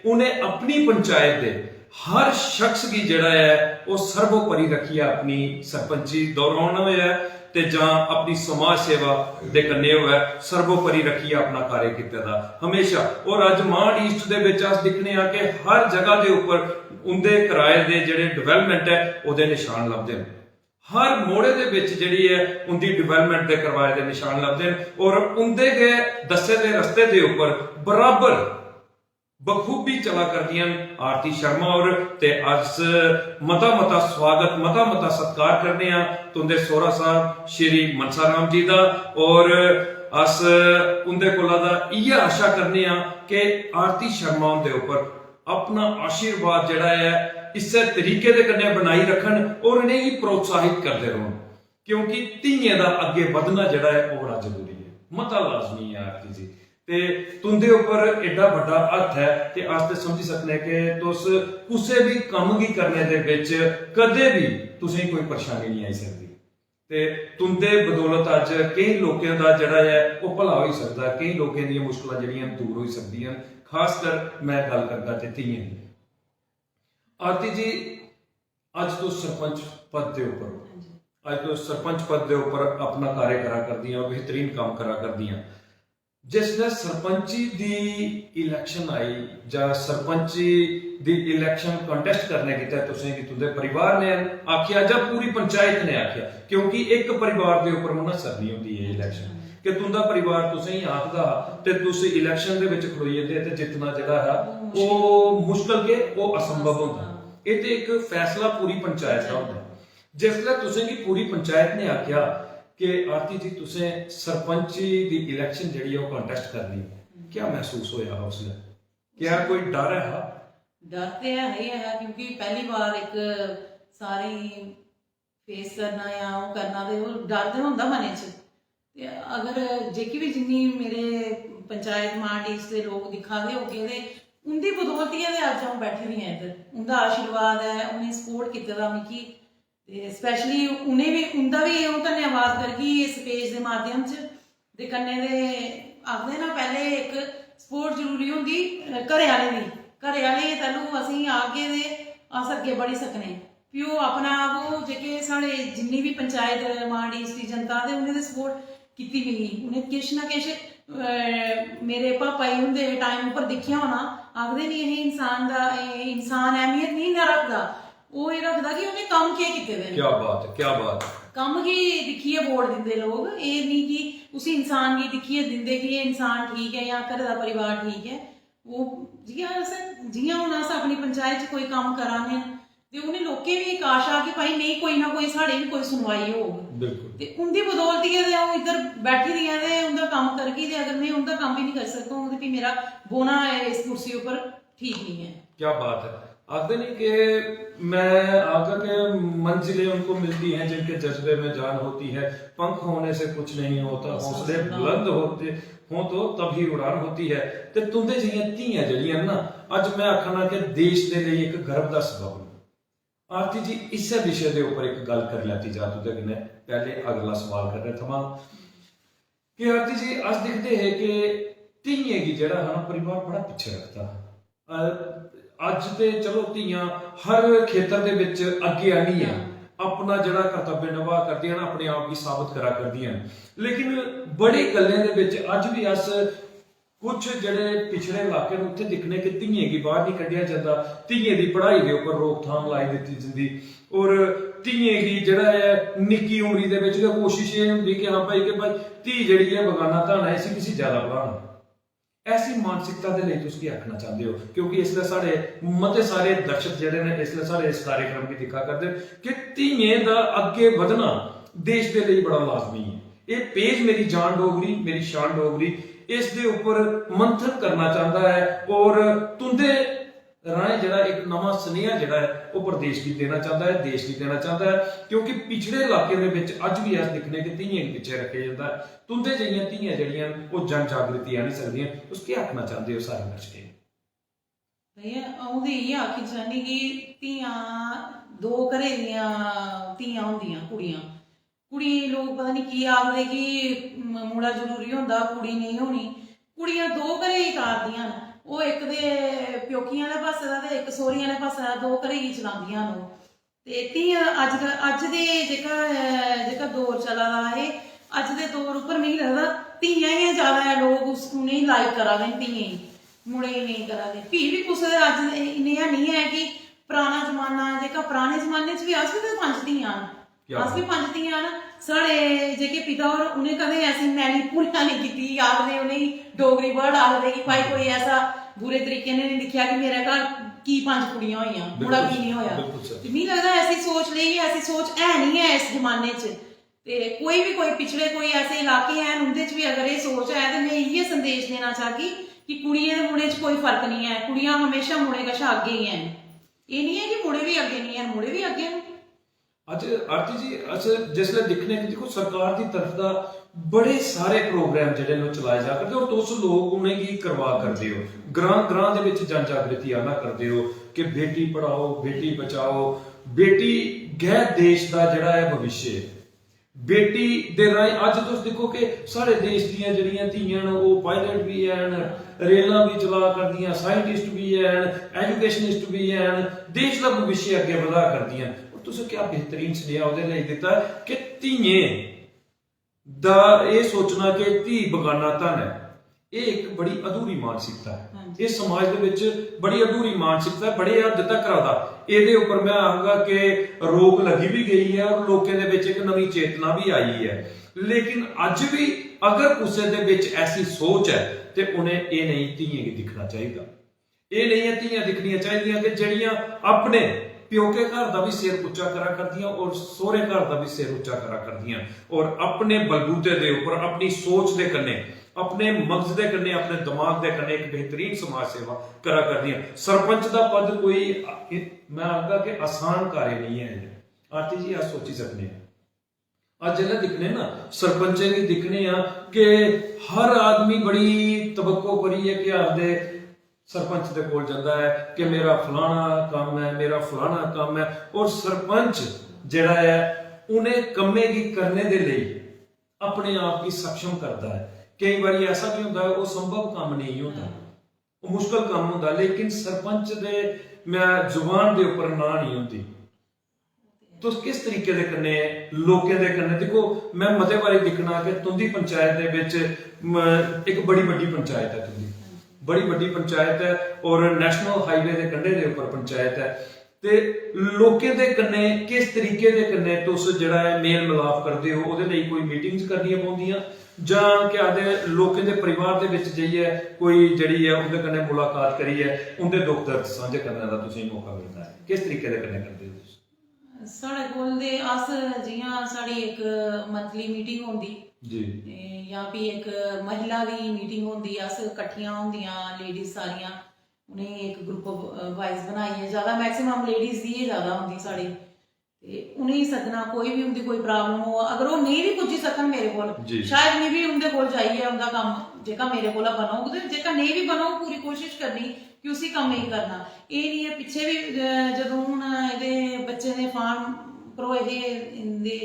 उ'नें अपनी पंचायत दे हर शख्स गी जेह्ड़ा ऐ, ओह् सर्वोपरि रक्खियै अपनी सरपंची दौरान होऐ ते जां अपनी समाज सेवा दे कन्नै होऐ, सर्वोपरि रक्खियै अपना कार्य कीते दा म्हेशा। और अज्ज मांड ईस्ट दे बिच अस दिक्खने आं कि हर जगह दे उप्पर उं'दे कराए दे जेह्ड़े development ऐ, ओह्दे निशान लभदे न। हर मोड़े दे बिच जेह्ड़ी ऐ, उं'दी development दे करवाए दे निशान लभदे न और उं'दे गै दस्से दे रस्ते दे उप्पर बराबर बखूबी चला करदियां न आरती शर्मा होर। ते अस मता मता स्वागत, मता मता सत्कार करने आं तुं'दे सौह्रा साहब श्री मनसा राम जी दा। और अस उं'दे कोला दा इ'यै आशा करने आं कि आरती शर्मा हुंदे उप्पर अपना आशीर्वाद जेह्ड़ा ऐ, इस्सै तरीके दे कन्नै बनाई रक्खन और इ'नेंगी प्रोत्साहित करदे रौह्न, क्योंकि धियें दा अग्गें बधना जेह्ड़ा ऐ, ओह् बड़ा जरूरी ऐ, मता लाजमी ऐ आरती जी। ते तुं'दे उप्पर एड्डा बड्डा हत्थ ऐ ते अस ते समझी सकने कि तुस कुसै बी कम्म गी करने दे बिच कदें बी तुसेंगी कोई परेशानी नेईं आई सकदी। ते तुं'दे बदौलत अज्ज केईं लोकें दा जेह्ड़ा ऐ, ओह् भला होई सकदा, केईं लोकें दियां मुश्कलां जेह्ड़ियां दूर होई सकदियां न। खासकर में गल्ल करगा ते धियें दी। आरती जी, अज्ज तुस सरपंच पद दे उप्पर ओ। अज्ज तुस सरपंच पद दे उप्पर अपना कार्य करा करदियां ओ, बेहतरीन कम्म करा करदियां। जिसलै सरपंची दी इलैक्शन आई जां सरपंची दी इलैक्शन कंटेस्ट करने गितै तुसें गी तुं'दे परिवार ने आखेआ जां पूरी पंचायत ने आखेआ, क्योंकि इक परिवार दे उप्पर मुनहसर निं होंदी एह् इलैक्शन, कि तुं'दा परिवार तुसें गी आखदा हा ते तुस इलैक्शन दे बिच खड़ोई जंदे ते जित्तना जेह्ड़ा हा, ओह् मुश्कल गै, ओह् असंभव होंदा। एह् ते इक फैसला पूरी पंचायत दा होंदा। जिसलै तुसें गी पूरी पंचायत ने आखेआ कि आरती जी, तुसें सरपंची दी इलैक्शन जेह्ड़ी ऐ, ओह् कंटेस्ट करनी, क्या मसूस होएआ हा उसलै? क्या कोई डर ऐ हा? डर ते है ही ऐ हा, क्योंकि पैह्ली बार इक सारें गी फेस करना जां ओह् करना, ते ओह् डर ते होंदा मनै च। ते अगर जेह्की बी, जिन्नी मेरे पंचायत मांड ईस्ट दे लोक दिक्खा दे होगे, ते उं'दी बदौलती गै ते अज्ज अ'ऊं बैठी दी आं इद्धर। उं'दा आशीर्वाद ऐ, उ'नें सपोर्ट कीते दा मिगी। ते स्पैशली उ'नें बी, उं'दा बी अ'ऊं धन्यवाद करगी इस पेज दे माध्यम च। ते कन्नै ते आखदे ना, पैह्ले इक सपोर्ट जरूरी होंदी, अ, घरै आह्लें दी। घरै आह्ले तैह्लूं असेंगी आखगे ते अस अग्गें बढ़ी सकने। फ्ही ओह् अपना आप, ओह् जेह्के साढ़े जिन्नी बी पंचायत मांड ईस्ट दी जनता, ते उ'नें ते सपोर्ट कीती मिगी। उ'नें किश ना किश, अ, मेरे पापा जी हुंदे टाइम उप्पर दिक्खेआ होना, आखदे निं हे, इंसान दा, एह् इंसान अहमियत निं इन्ना रखदा, ओह् एह् रखदा कि उ'नें कम्म केह् कीते दे न। क्या बात है, क्या बात है। कम्म गी दिक्खियै वोट दिंदे लोक, एह् निं कि उसी इंसान गी दिक्खियै दिंदे कि एह् इंसान ठीक ऐ जां घरै दा परिवार ठीक ऐ। ओह् जि'यां अस, जि'यां हून अस अपनी पंचायत च कोई कम्म करा ने आं, ते उ'नें लोकें बी इक आशा कि भाई नेईं, कोई ना कोई साढ़े बी कोई सुनवाई होग। बिल्कुल। ते उं'दी बदौलती गै ते अ'ऊं इद्धर बैठी दी आं ते उं'दा कम्म करगी, ते अगर में उं'दा कम्म बी निं करी सकङ ते फ्ही मेरा बौह्ना इस कुर्सी उप्पर ठीक निं ऐ। क्या बात है। आखदे नी कि मैं आखगा कि मंजिलें उनको मिलती हैं जिनके जज्बे में जान होती है, पंख होने से कुछ नहीं होता, हौसले बुलंद होते हों तो तभी उड़ान होती है। ते तुं'दे जेहियां धियां जेह्ड़ियां न ना, अज्ज मैं आखना कि देश दे लेई इक गर्व दा सबब न। आरती जी, इस्सै विशे दे उप्पर इक गल्ल करी लैती जा तुं'दे कन्नै, पैह्ले अगला सवाल करने थमां कि आरती जी, अस दिखदे हे कि धियें गी जेह्ड़ा हा ना, परिवार बड़ा पिच्छे रखदा हा। अ, अज्ज ते चलो धियां हर खेतर दे बिच अग्गें आनियै अपना जेह्ड़ा कर्तव्य नभाऽ करदियां न, अपने आप गी साबत करा करदियां न। लेकिन बड़ी गल्लें दे बिच अज्ज बी अस कुछ जेह्ड़े पिछड़े इलाके न, उत्थै दिक्खने कि धियें गी बाह्र निं कड्ढेआ जंदा, धियें दी पढ़ाई दे उप्पर रोकथाम लाई दित्ती जंदी। और धियें गी जेह्ड़ा ऐ, निक्की उमरी दे बिच गै कोशिश एह् होंदी कि हां भाई, कि भाई, धी जेह्ड़ी ऐ, बगाना धन ऐ, इसी किसी ज्यादा पढ़ाना। ऐसी मानसिकता दे लेई तुस केह् आखना चांह्दे ओ? क्योंकि इसलै साढ़े मते सारे दर्शक जेह्ड़े न, इसलै साढ़े इस कार्यक्रम गी दिक्खा करदे न कि धियें दा अग्गें बधना देश दे लेई बड़ा लाजमी ऐ। एह् पेज मेरी जान डोगरी, मेरी शान डोगरी, इस दे उप्पर मंथन करना चांह्दा ऐ और तुं'दे राहें जेह्ड़ा इक नमां सनेहा जेह्ड़ा ऐ, ओह् प्रदेश गी देना चांह्दा ऐ, देश गी देना चांह्दा ऐ, क्योंकि पिछड़े इलाकें दे बिच अज्ज बी अस दिक्खने कि धियें गी पिच्छें रक्खेआ जंदा ऐ। तुं'दे जेहियां धियां जेह्ड़ियां न, ओह् जन जागृति आह्नी सकदियां। तुस केह् आखना चांह्दे ओ सारे दर्शकें गी? भैया, अ'ऊं ते इ'यै आखी चाह्न्नी कि धियां, दो घरै दियां धियां होंदियां, कुड़ियां। कुड़ियें गी लोक पता निं की आखदे कि म-, मुड़ा जरूरी होंदा, कुड़ी नेईं होनी। कुड़ियां दो घरै गी तारदियां न, ओह् इक ते प्योकियें आह्ले पास्सै दा ते इक सौह्रियें आह्ले पास्सै दा, दो घरै गी चलांदियां न ओह्। ते धियां अज्ज, अज्ज दे जेह्का, जेह्का दौर चला दा एह्, अज्ज दे दौर उप्पर मिगी लगदा धियां गै ज्यादा लोक उस, उ'नेंगी लाइक करा दे न, धियें गी, मुड़े गी नेईं करा दे। फ्ही बी कुसै दे अज्ज दे नेहा नेईं ऐ कि पराना जमाना जेह्का, पराने जमाने च बी अस बी ते पंज धियां न। क्या अस बी बात। पंज धियां न। साढ़े जेह्के पिता होर, उ'नें कदें ऐसी मैली भुल्ला नेईं कीती। आखदे उ'नेंगी, डोगरी वर्ड आखदे कि भाई कोई ऐसा बुरे तरीके ने नेईं दिक्खेआ कि मेरे घर की पंज कुड़ियां होइयां, मुड़ा बिल्कुल, की नेईं होया। बिल्कुल सर। ते मिगी लगदा ऐसी सोच लेइयै, ऐसी सोच है निं ऐ इस जमाने च। ते कोई बी, कोई पिछड़े, कोई ऐसे इलाके हैन, उं'दे च बी अगर एह् सोच ऐ, ते में इ'यै संदेश देना चाह्गी कि कुड़ियें ते मुड़ें च कोई फर्क निं ऐ, कुड़ियां म्हेशां मुड़ें कशा अग्गें गै हैन। एह् निं ऐ कि मुड़े बी अग्गें निं हैन, मुड़े बी अग्गें न। अज्ज आरती जी, अस जिसलै दिक्खने कि दिक्खो, सरकार दी तरफ दा बड़े सारे प्रोग्राम जेह्ड़े न, ओह् चलाए जा करदे, और तुस लोक उ'नेंगी करवा करदे ओ, ग्रां ग्रां दे बिच जन जागृति आह्ना करदे ओ कि बेटी पढ़ाओ, बेटी बचाओ, बेटी गै देश दा जेह्ड़ा ऐ भविष्य ऐ। बेटी दे राहें अज्ज तुस दिक्खो कि साढ़े देश दियां जेह्ड़ियां धीयां न, ओह् पायलट बी हैन, रेलां बी चला करदियां, साइंटिस्ट बी हैन, एजुकेशनिस्ट बी हैन, देश दा भविष्य अग्गें बधा करदियां न। और तुसें क्या बेहतरीन सनेहा ओह्दे लेई दित्ता कि धीयें दा एह् सोचना कि धी बगाना धन ऐ, एह् इक बड़ी अधूरी मानसिकता ऐ। हां जी। एह् समाज दे बिच बड़ी अधूरी मानसिकता ऐ, बड़े हद तक दा। एह्दे उप्पर में आखगा कि रोक लगी बी गई ऐ और लोकें दे बिच इक नमीं चेतना बी आई ऐ। लेकिन अज्ज बी अगर कुसै दे बिच ऐसी सोच ऐ ते उ'नें एह् नेही धीयें गी दिक्खना चाहिदा। एह् नेहियां धीयां दिक्खनियां चाहिदियां कि जेह्ड़ियां अपने प्योके घर दा बी सिर उच्चा करा करदियां और सौह्रे घर दा बी सिर उच्चा करा करदियां और अपने बलबूते दे उप्पर, अपनी सोच दे कन्नै, अपने मगज दे कन्नै, अपने दमाग दे कन्नै इक बेहतरीन समाज सेवा करा करदियां। सरपंच दा पद कोई, मैं आखगा कि आसान कार्य नेईं ऐ। आरती जी, अस सोची सकने आं, अज्ज जिसलै दिक्खने ना, सरपंचें गी दिक्खने आं कि हर आदमी बड़ी तवक्को करियै, केह् आखदे, सरपंच दे कोल जंदा ऐ कि मेरा फलाना कम्म ऐ, मेरा फलाना कम्म ऐ। और सरपंच जेह्ड़ा ऐ, उ'नें कम्में गी करने दे लेई अपने आप गी सक्षम करदा ऐ। केईं बारी ऐसा बी होंदा ऐ, ओह् संभव कम्म नेईं होंदा, ओह् मुश्कल कम्म होंदा, लेकिन सरपंच दे, मैं, जुबान दे उप्पर ना नहीं होंदी। तुस किस तरीके दे कन्नै लोकें दे कन्नै, दिक्खो, मैं मते बारी दिक्खना कि तुंदी पंचायत दे बिच, म, इक बड़ी बड्डी पंचायत ऐ तुंदी, बड़ी बड्डी पंचायत ऐ और नेशनल हाईवे दे कंढे दे उप्पर पंचायत ऐ, ते लोकें दे कन्नै किस तरीके दे कन्नै तुस जेह्ड़ा ऐ मेल मिलाप करदे ओ, ओह्दे लेई कोई मीटिंग्स करनियां पौंदियां जां केह् आखदे लोकें दे परिवार दे बिच जाइयै कोई जेह्ड़ी ऐ उं'दे कन्नै मुलाकात करियै उं'दे दुख दर्द सांझे करने दा तुसेंगी मौका मिलदा ऐ? किस तरीके दे कन्नै करदे ओ तुस? साढ़े कोल ते अस जि'यां साढ़ी इक मंथली मीटिंग होंदी जी। ते जां फ्ही इक महिला दी मीटिंग होंदी, अस कट्ठियां होंदियां लेडीज सारियां, उ'नेंगी इक ग्रुप वाइज बनाइयै, ज्यादा मैक्सिमम लेडीज दी गै ज्यादा होंदी साढ़ी। ते उ'नेंगी सद्दना, कोई बी उं'दी कोई प्रॉब्लम हो, अगर ओह् नेईं बी पुज्जी सकन मेरे कोल, जी। शायद में बी उं'दे कोल जाइयै उं'दा कम्म जेह्का मेरे कोला बनोग ते जेह्का नेईं बी बनोग, पूरी कोशिश करनी कि उसी कम्मै गी करना। एह् निं ऐ, पिच्छें बी, अ, जदूं हून एह्दे बच्चें दे फार्म भरोए हे, इं'दे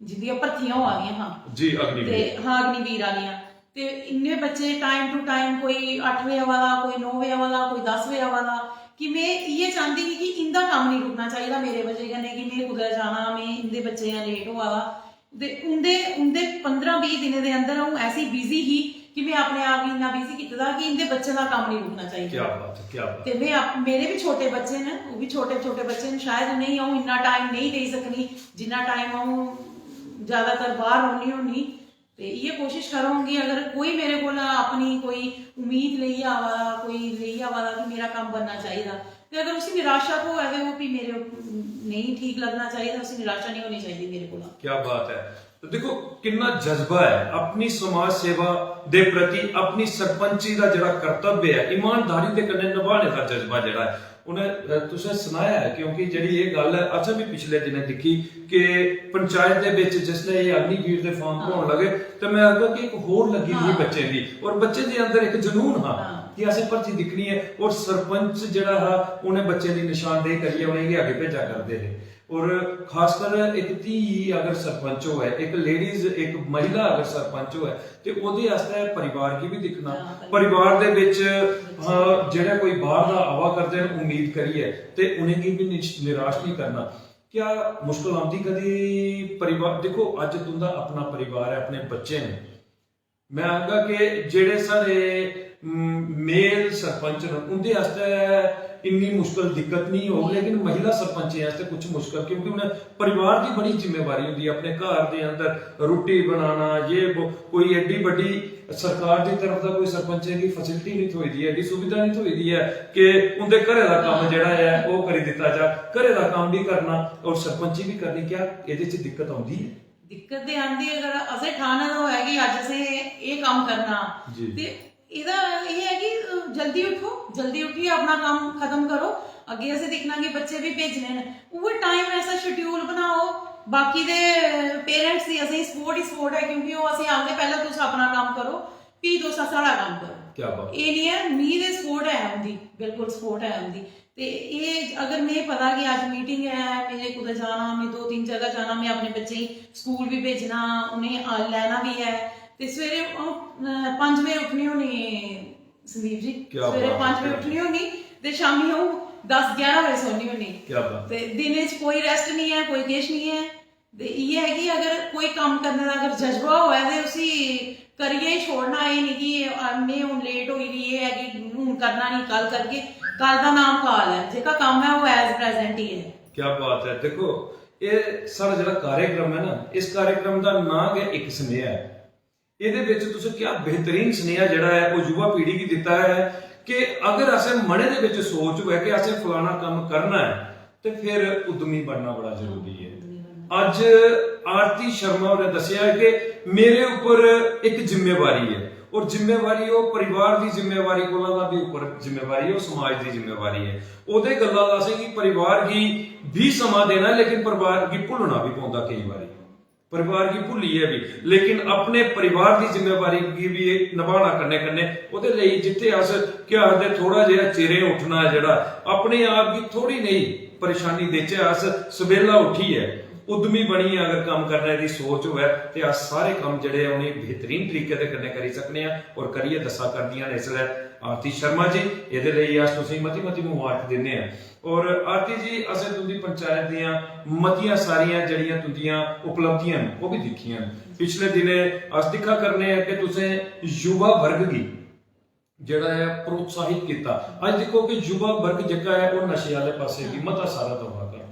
जिं'दियां भर्थियां होआ दियां हां जी, अग्निवीर। ते हां, अग्निवीर आह्लियां, ते इन्ने बच्चे टाइम टू टाइम, कोई अट्ठ बजे आवा दा, कोई नौ बजे आवा दा, कोई दस बजे आवा दा, कि में इ'यै चांह्दी ही कि इं'दा कम्म निं रुकना चाहिदा मेरे वजह कन्नै, कि में कुतै जाना, में इं'दे बच्चे जां लेट होआ दा। ते उं'दे उं'दे पंदरां बीह् दिनें दे अंदर अ'ऊं ऐसी बिजी ही कि में अपने आप गी इन्ना बिजी कीते दा कि इं'दे बच्चें दा कम्म निं रुकना चाहिदा। क्या बात है, क्या बात ते में आप, मेरे बी छोटे बच्चे न, ओह् बी छोटे छोटे बच्चे न, शायद उ'नेंगी अ'ऊं इन्ना टाइम नेईं देई सकनी जिन्ना टाइम अ'ऊं ज्यादातर बाहर रौह्नी होन्नी। ते इ'यै कोशिश करङ कि अगर कोई मेरे कोल अपनी कोई उम्मीद लेइयै आवा दा, कोई लेइयै आवा दा कि मेरा कम्म बनना चाहिदा, ते अगर उसी निराशा थ्होऐ ते ओह् फ्ही मेरे नेईं ठीक लग्गना चाहिदा, उसी निराशा नेईं होनी चाहिदी मेरे कोला। क्या बात है। तो देखो, किन्ना जज्बा है अपनी समाज सेवा दे प्रति, अपनी सरपंची दा जेह्ड़ा कर्तव्य है, ईमानदारी दे कन्नै निभाने दा जज्बा जेह्ड़ा है, उ'नें, अ, तुसें सनाया ऐ, क्योंकि जेह्ड़ी एह् गल्ल ऐ, असें बी पिछले दिनें दिक्खी कि पंचायत दे बिच जिसलै एह् अग्निवीर दे फार्म हां। भरोन लगे, ते मैं आखगा कि इक होड़ लग्गी दी ही हां। बच्चें दी, और बच्चें दे अंदर इक जुनून हा हां। कि असें भर्ती दिक्खनी ऐ, और सरपंच जेह्ड़ा हा, उ'नें बच्चें दी निशानदेही करियै उ'नेंगी अग्गें भेजा करदे हे। और खासकर इक धी अगर सरपंच होऐ, इक लेडीज, इक महिला अगर सरपंच होऐ, ते ओह्दे आस्तै परिवार गी बी दिक्खना, हां, परिवार। परिवार दे बिच, हां, जेह्ड़ा कोई बाहर दा आवा करदे न उम्मीद करियै, ते उ'नेंगी बी निश-, निराश नहीं करना। क्या मुश्कल आंदी कदी परिवार? देखो, अज्ज तुंदा अपना परिवार है, अपने बच्चे न। मैं आखगा कि जेह्ड़े साढ़े, म, मेल सरपंच न, उंदे आस्तै इन्नी मुश्कल दिक्कत नहीं होग, लेकिन महिला सरपंचें आस्तै कुछ मुश्कल, क्योंकि उ'नें परिवार दी बड़ी जिम्मेवारी होंदी है, अपने घर दे अंदर रुट्टी बनाना, ये वो, कोई एड्डी बड्डी सरकार दी तरफ दा कोई सरपंचें गी फैसिलिटी नहीं थ्होई दी है, एड्डी सुविधा नहीं थ्होई दी है कि उंदे घरै दा कम्म जेह्ड़ा ऐ, ओह् करी दित्ता जा। घरै दा कम्म भी करना और सरपंची भी करनी, क्या एह्दे च दिक्कत औंदी ऐ? दिक्कत ते आंदी, अगर असें ठाने दा होऐ कि अज्ज असें एह् कम्म करना, जी। ते एह्दा एह् ऐ कि, अ, जल्दी उठो, जल्दी उठियै अपना कम्म खत्म करो। अग्गें असें दिक्खना कि बच्चे बी भेजने न, उ'ऐ टाइम ऐसा शेड्यूल बनाओ। बाकी दे पेरेंट्स दी असेंगी सपोर्ट ही सपोर्ट ऐ, क्योंकि ओह् असेंगी आखदे, "पैह्लें तुस अपना कम्म करो, फ्ही तुस साढ़ा कम्म करो।" क्या बात। एह् निं ऐ, मी ते सपोर्ट ऐ उं'दी, बिल्कुल सपोर्ट ऐ उं'दी। ते एह् अगर में पता कि अज्ज मीटिंग ऐ, मेरे कुतै जाना, में दो तिन्न जगह जाना, में अपने बच्चें गी स्कूल बी भेजना, उ'नेंगी आ-, लैना बी ऐ। ते सवेरे अ'ऊं, अ, पंज बजे उट्ठनी होनी, संदीप जी। क्या सवेरे बात पंज बजे है। उट्ठनी होनी ते शामी अ'ऊं दस ग्यारह बजे सौनी होनी। क्या बात। ते दिनें च कोई रेस्ट निं ऐ, कोई किश निं ऐ। ते इ'यै ऐ कि अगर कोई कम्म करने दा अगर जज्बा होऐ ते उसी करियै ही छोड़ना, एह् निं कि, "आ, में हून लेट होई दी, एह् ऐ कि हून करना निं, कल करगे।" कल दा नाम काल ऐ, जेह्का कम्म ऐ ओह् as present ही ऐ। क्या बात है। देखो, एह् साढ़ा जेह्ड़ा कार्यक्रम ऐ ना, इस कार्यक्रम दा नांऽ गै इक सनेहा ऐ। एह्दे बिच तुसें क्या बेहतरीन सनेहा जेह्ड़ा ऐ ओह् युवा पीढ़ी गी दित्ता ऐ कि अगर असें मनै दे बिच सोच होऐ कि असें फलाना कम्म करना ऐ, ते फिर उद्यमी बनना बड़ा जरूरी ऐ। उद्यमी बनना। अज्ज आरती शर्मा होरें दस्सेआ कि मेरे उप्पर इक जिम्मेवारी ऐ, और जिम्मेवारी ओह् परिवार दी जिम्मेवारी कोला दा बी उप्पर जिम्मेवारी ऐ, ओह् समाज दी जिम्मेवारी ऐ। ओह्दे गल्ला दा असेंगी परिवार गी बी समां देना ऐ, लेकिन परिवार गी भुल्लना बी पौंदा केईं बारी। परिवार गी भुल्लियै बी, लेकिन अपने परिवार दी जिम्मेवारी गी बी नभाना कन्नै कन्नै ओह्दे लेई जित्थै अस केह् आखदे, थोह्ड़ा जेहा चिरें उट्ठना ऐ जेह्ड़ा, अपने आप गी थोह्ड़ी नेही परेशानी देचै, अस सबेला उट्ठियै उद्यमी बनियै अगर कम्म करने दी सोच होऐ ते अस सारे कम्म जेह्ड़े ऐ उ'नेंगी बेहतरीन तरीके दे कन्नै करी सकने आं और करियै दस्सा करदियां न इसलै आरती शर्मा जी। एह्दे लेई अस तुसेंगी मती मती मुबारक दिन्ने आं। और आरती जी, असें तुंदी पंचायत दियां मतियां सारियां जेह्ड़ियां तुंदियां उपलब्धियां न, ओह् बी दिक्खियां न। पिछले दिनें अस दिक्खा करने आं कि तुसें युवा वर्ग गी जेह्ड़ा ऐ प्रोत्साहित कीता। अज्ज दिक्खो कि युवा वर्ग जेह्का ऐ ओह् नशे आह्ले पासै गी मता सारा दौड़ा करदा।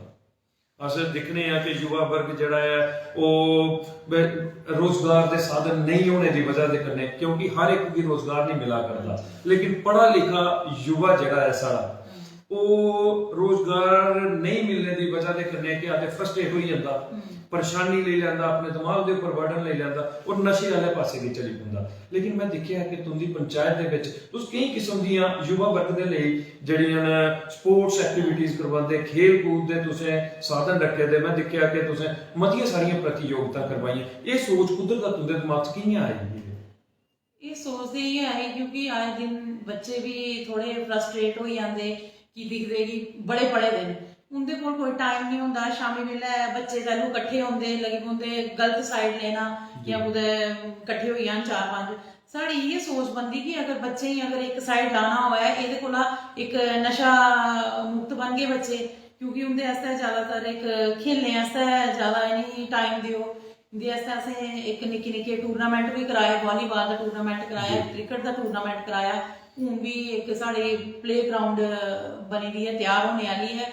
अस दिक्खने आं कि युवा वर्ग जेह्ड़ा ऐ ओह् बे-, रोजगार दे साधन नेईं होने दी वजह दे कन्नै, क्योंकि हर इक गी रोजगार नेईं मिला करदा, लेकिन पढ़ा लिखा युवा जेह्ड़ा ऐ साढ़ा, ओह् रोजगार नेईं मिलने दी वजह दे कन्नै केह् आखदे, फ्रस्ट्रेट होई जंदा, हम्म। परेशानी लेई लैंदा, अपने दमाग दे उप्पर बर्डन लेई लैंदा और नशे आह्ले पासै गी चली पौंदा। लेकिन में दिक्खेआ कि तुंदी पंचायत दे बिच तुस केईं किस्म दियां युवा वर्ग दे लेई जेह्ड़ियां न स्पोर्ट्स एक्टिविटीज करवांदे, खेल कूद दे तुसें साधन रक्खे दे। में दिक्खेआ कि तुसें मतियां सारियां प्रतियोगितां करवाइयां। एह् सोच कुद्धर दा तुंदे दमाग च कि'यां आई? एह् सोच ते इ'यै ऐ क्योंकि आए दिन बच्चे बी थोह्ड़े फ्रस्ट्रेट होई जंदे कि दिखदे कि बड़े पढ़े दे न, उं'दे कोल कोई टाइम निं होंदा। शामी बेल्लै बच्चे तैह्लूं कट्ठे होंदे, लगी पौंदे गलत साइड लैना, जां जी। कुतै कट्ठे होई जान चार पंज। साढ़ी इ'यै सोच बनदी कि अगर बच्चें गी अगर इक साइड लाना होऐ, एह्दे कोला इक नशा मुक्त बनगे बच्चे, क्योंकि उं'दे आस्तै जैदातर इक खेलने आस्तै जैदा इ'नेंगी टाइम देओ। इं'दे आस्तै असें इक निक्के निक्के टूर्नामेंट बी कराए, वालीबाल दा टूर्नामेंट कराया, जी। क्रिकेट दा टूर्नामेंट कराया। हून बी इक साढ़े प्ले ग्राउंड बनी दी ऐ, त्यार होने आह्ली ऐ,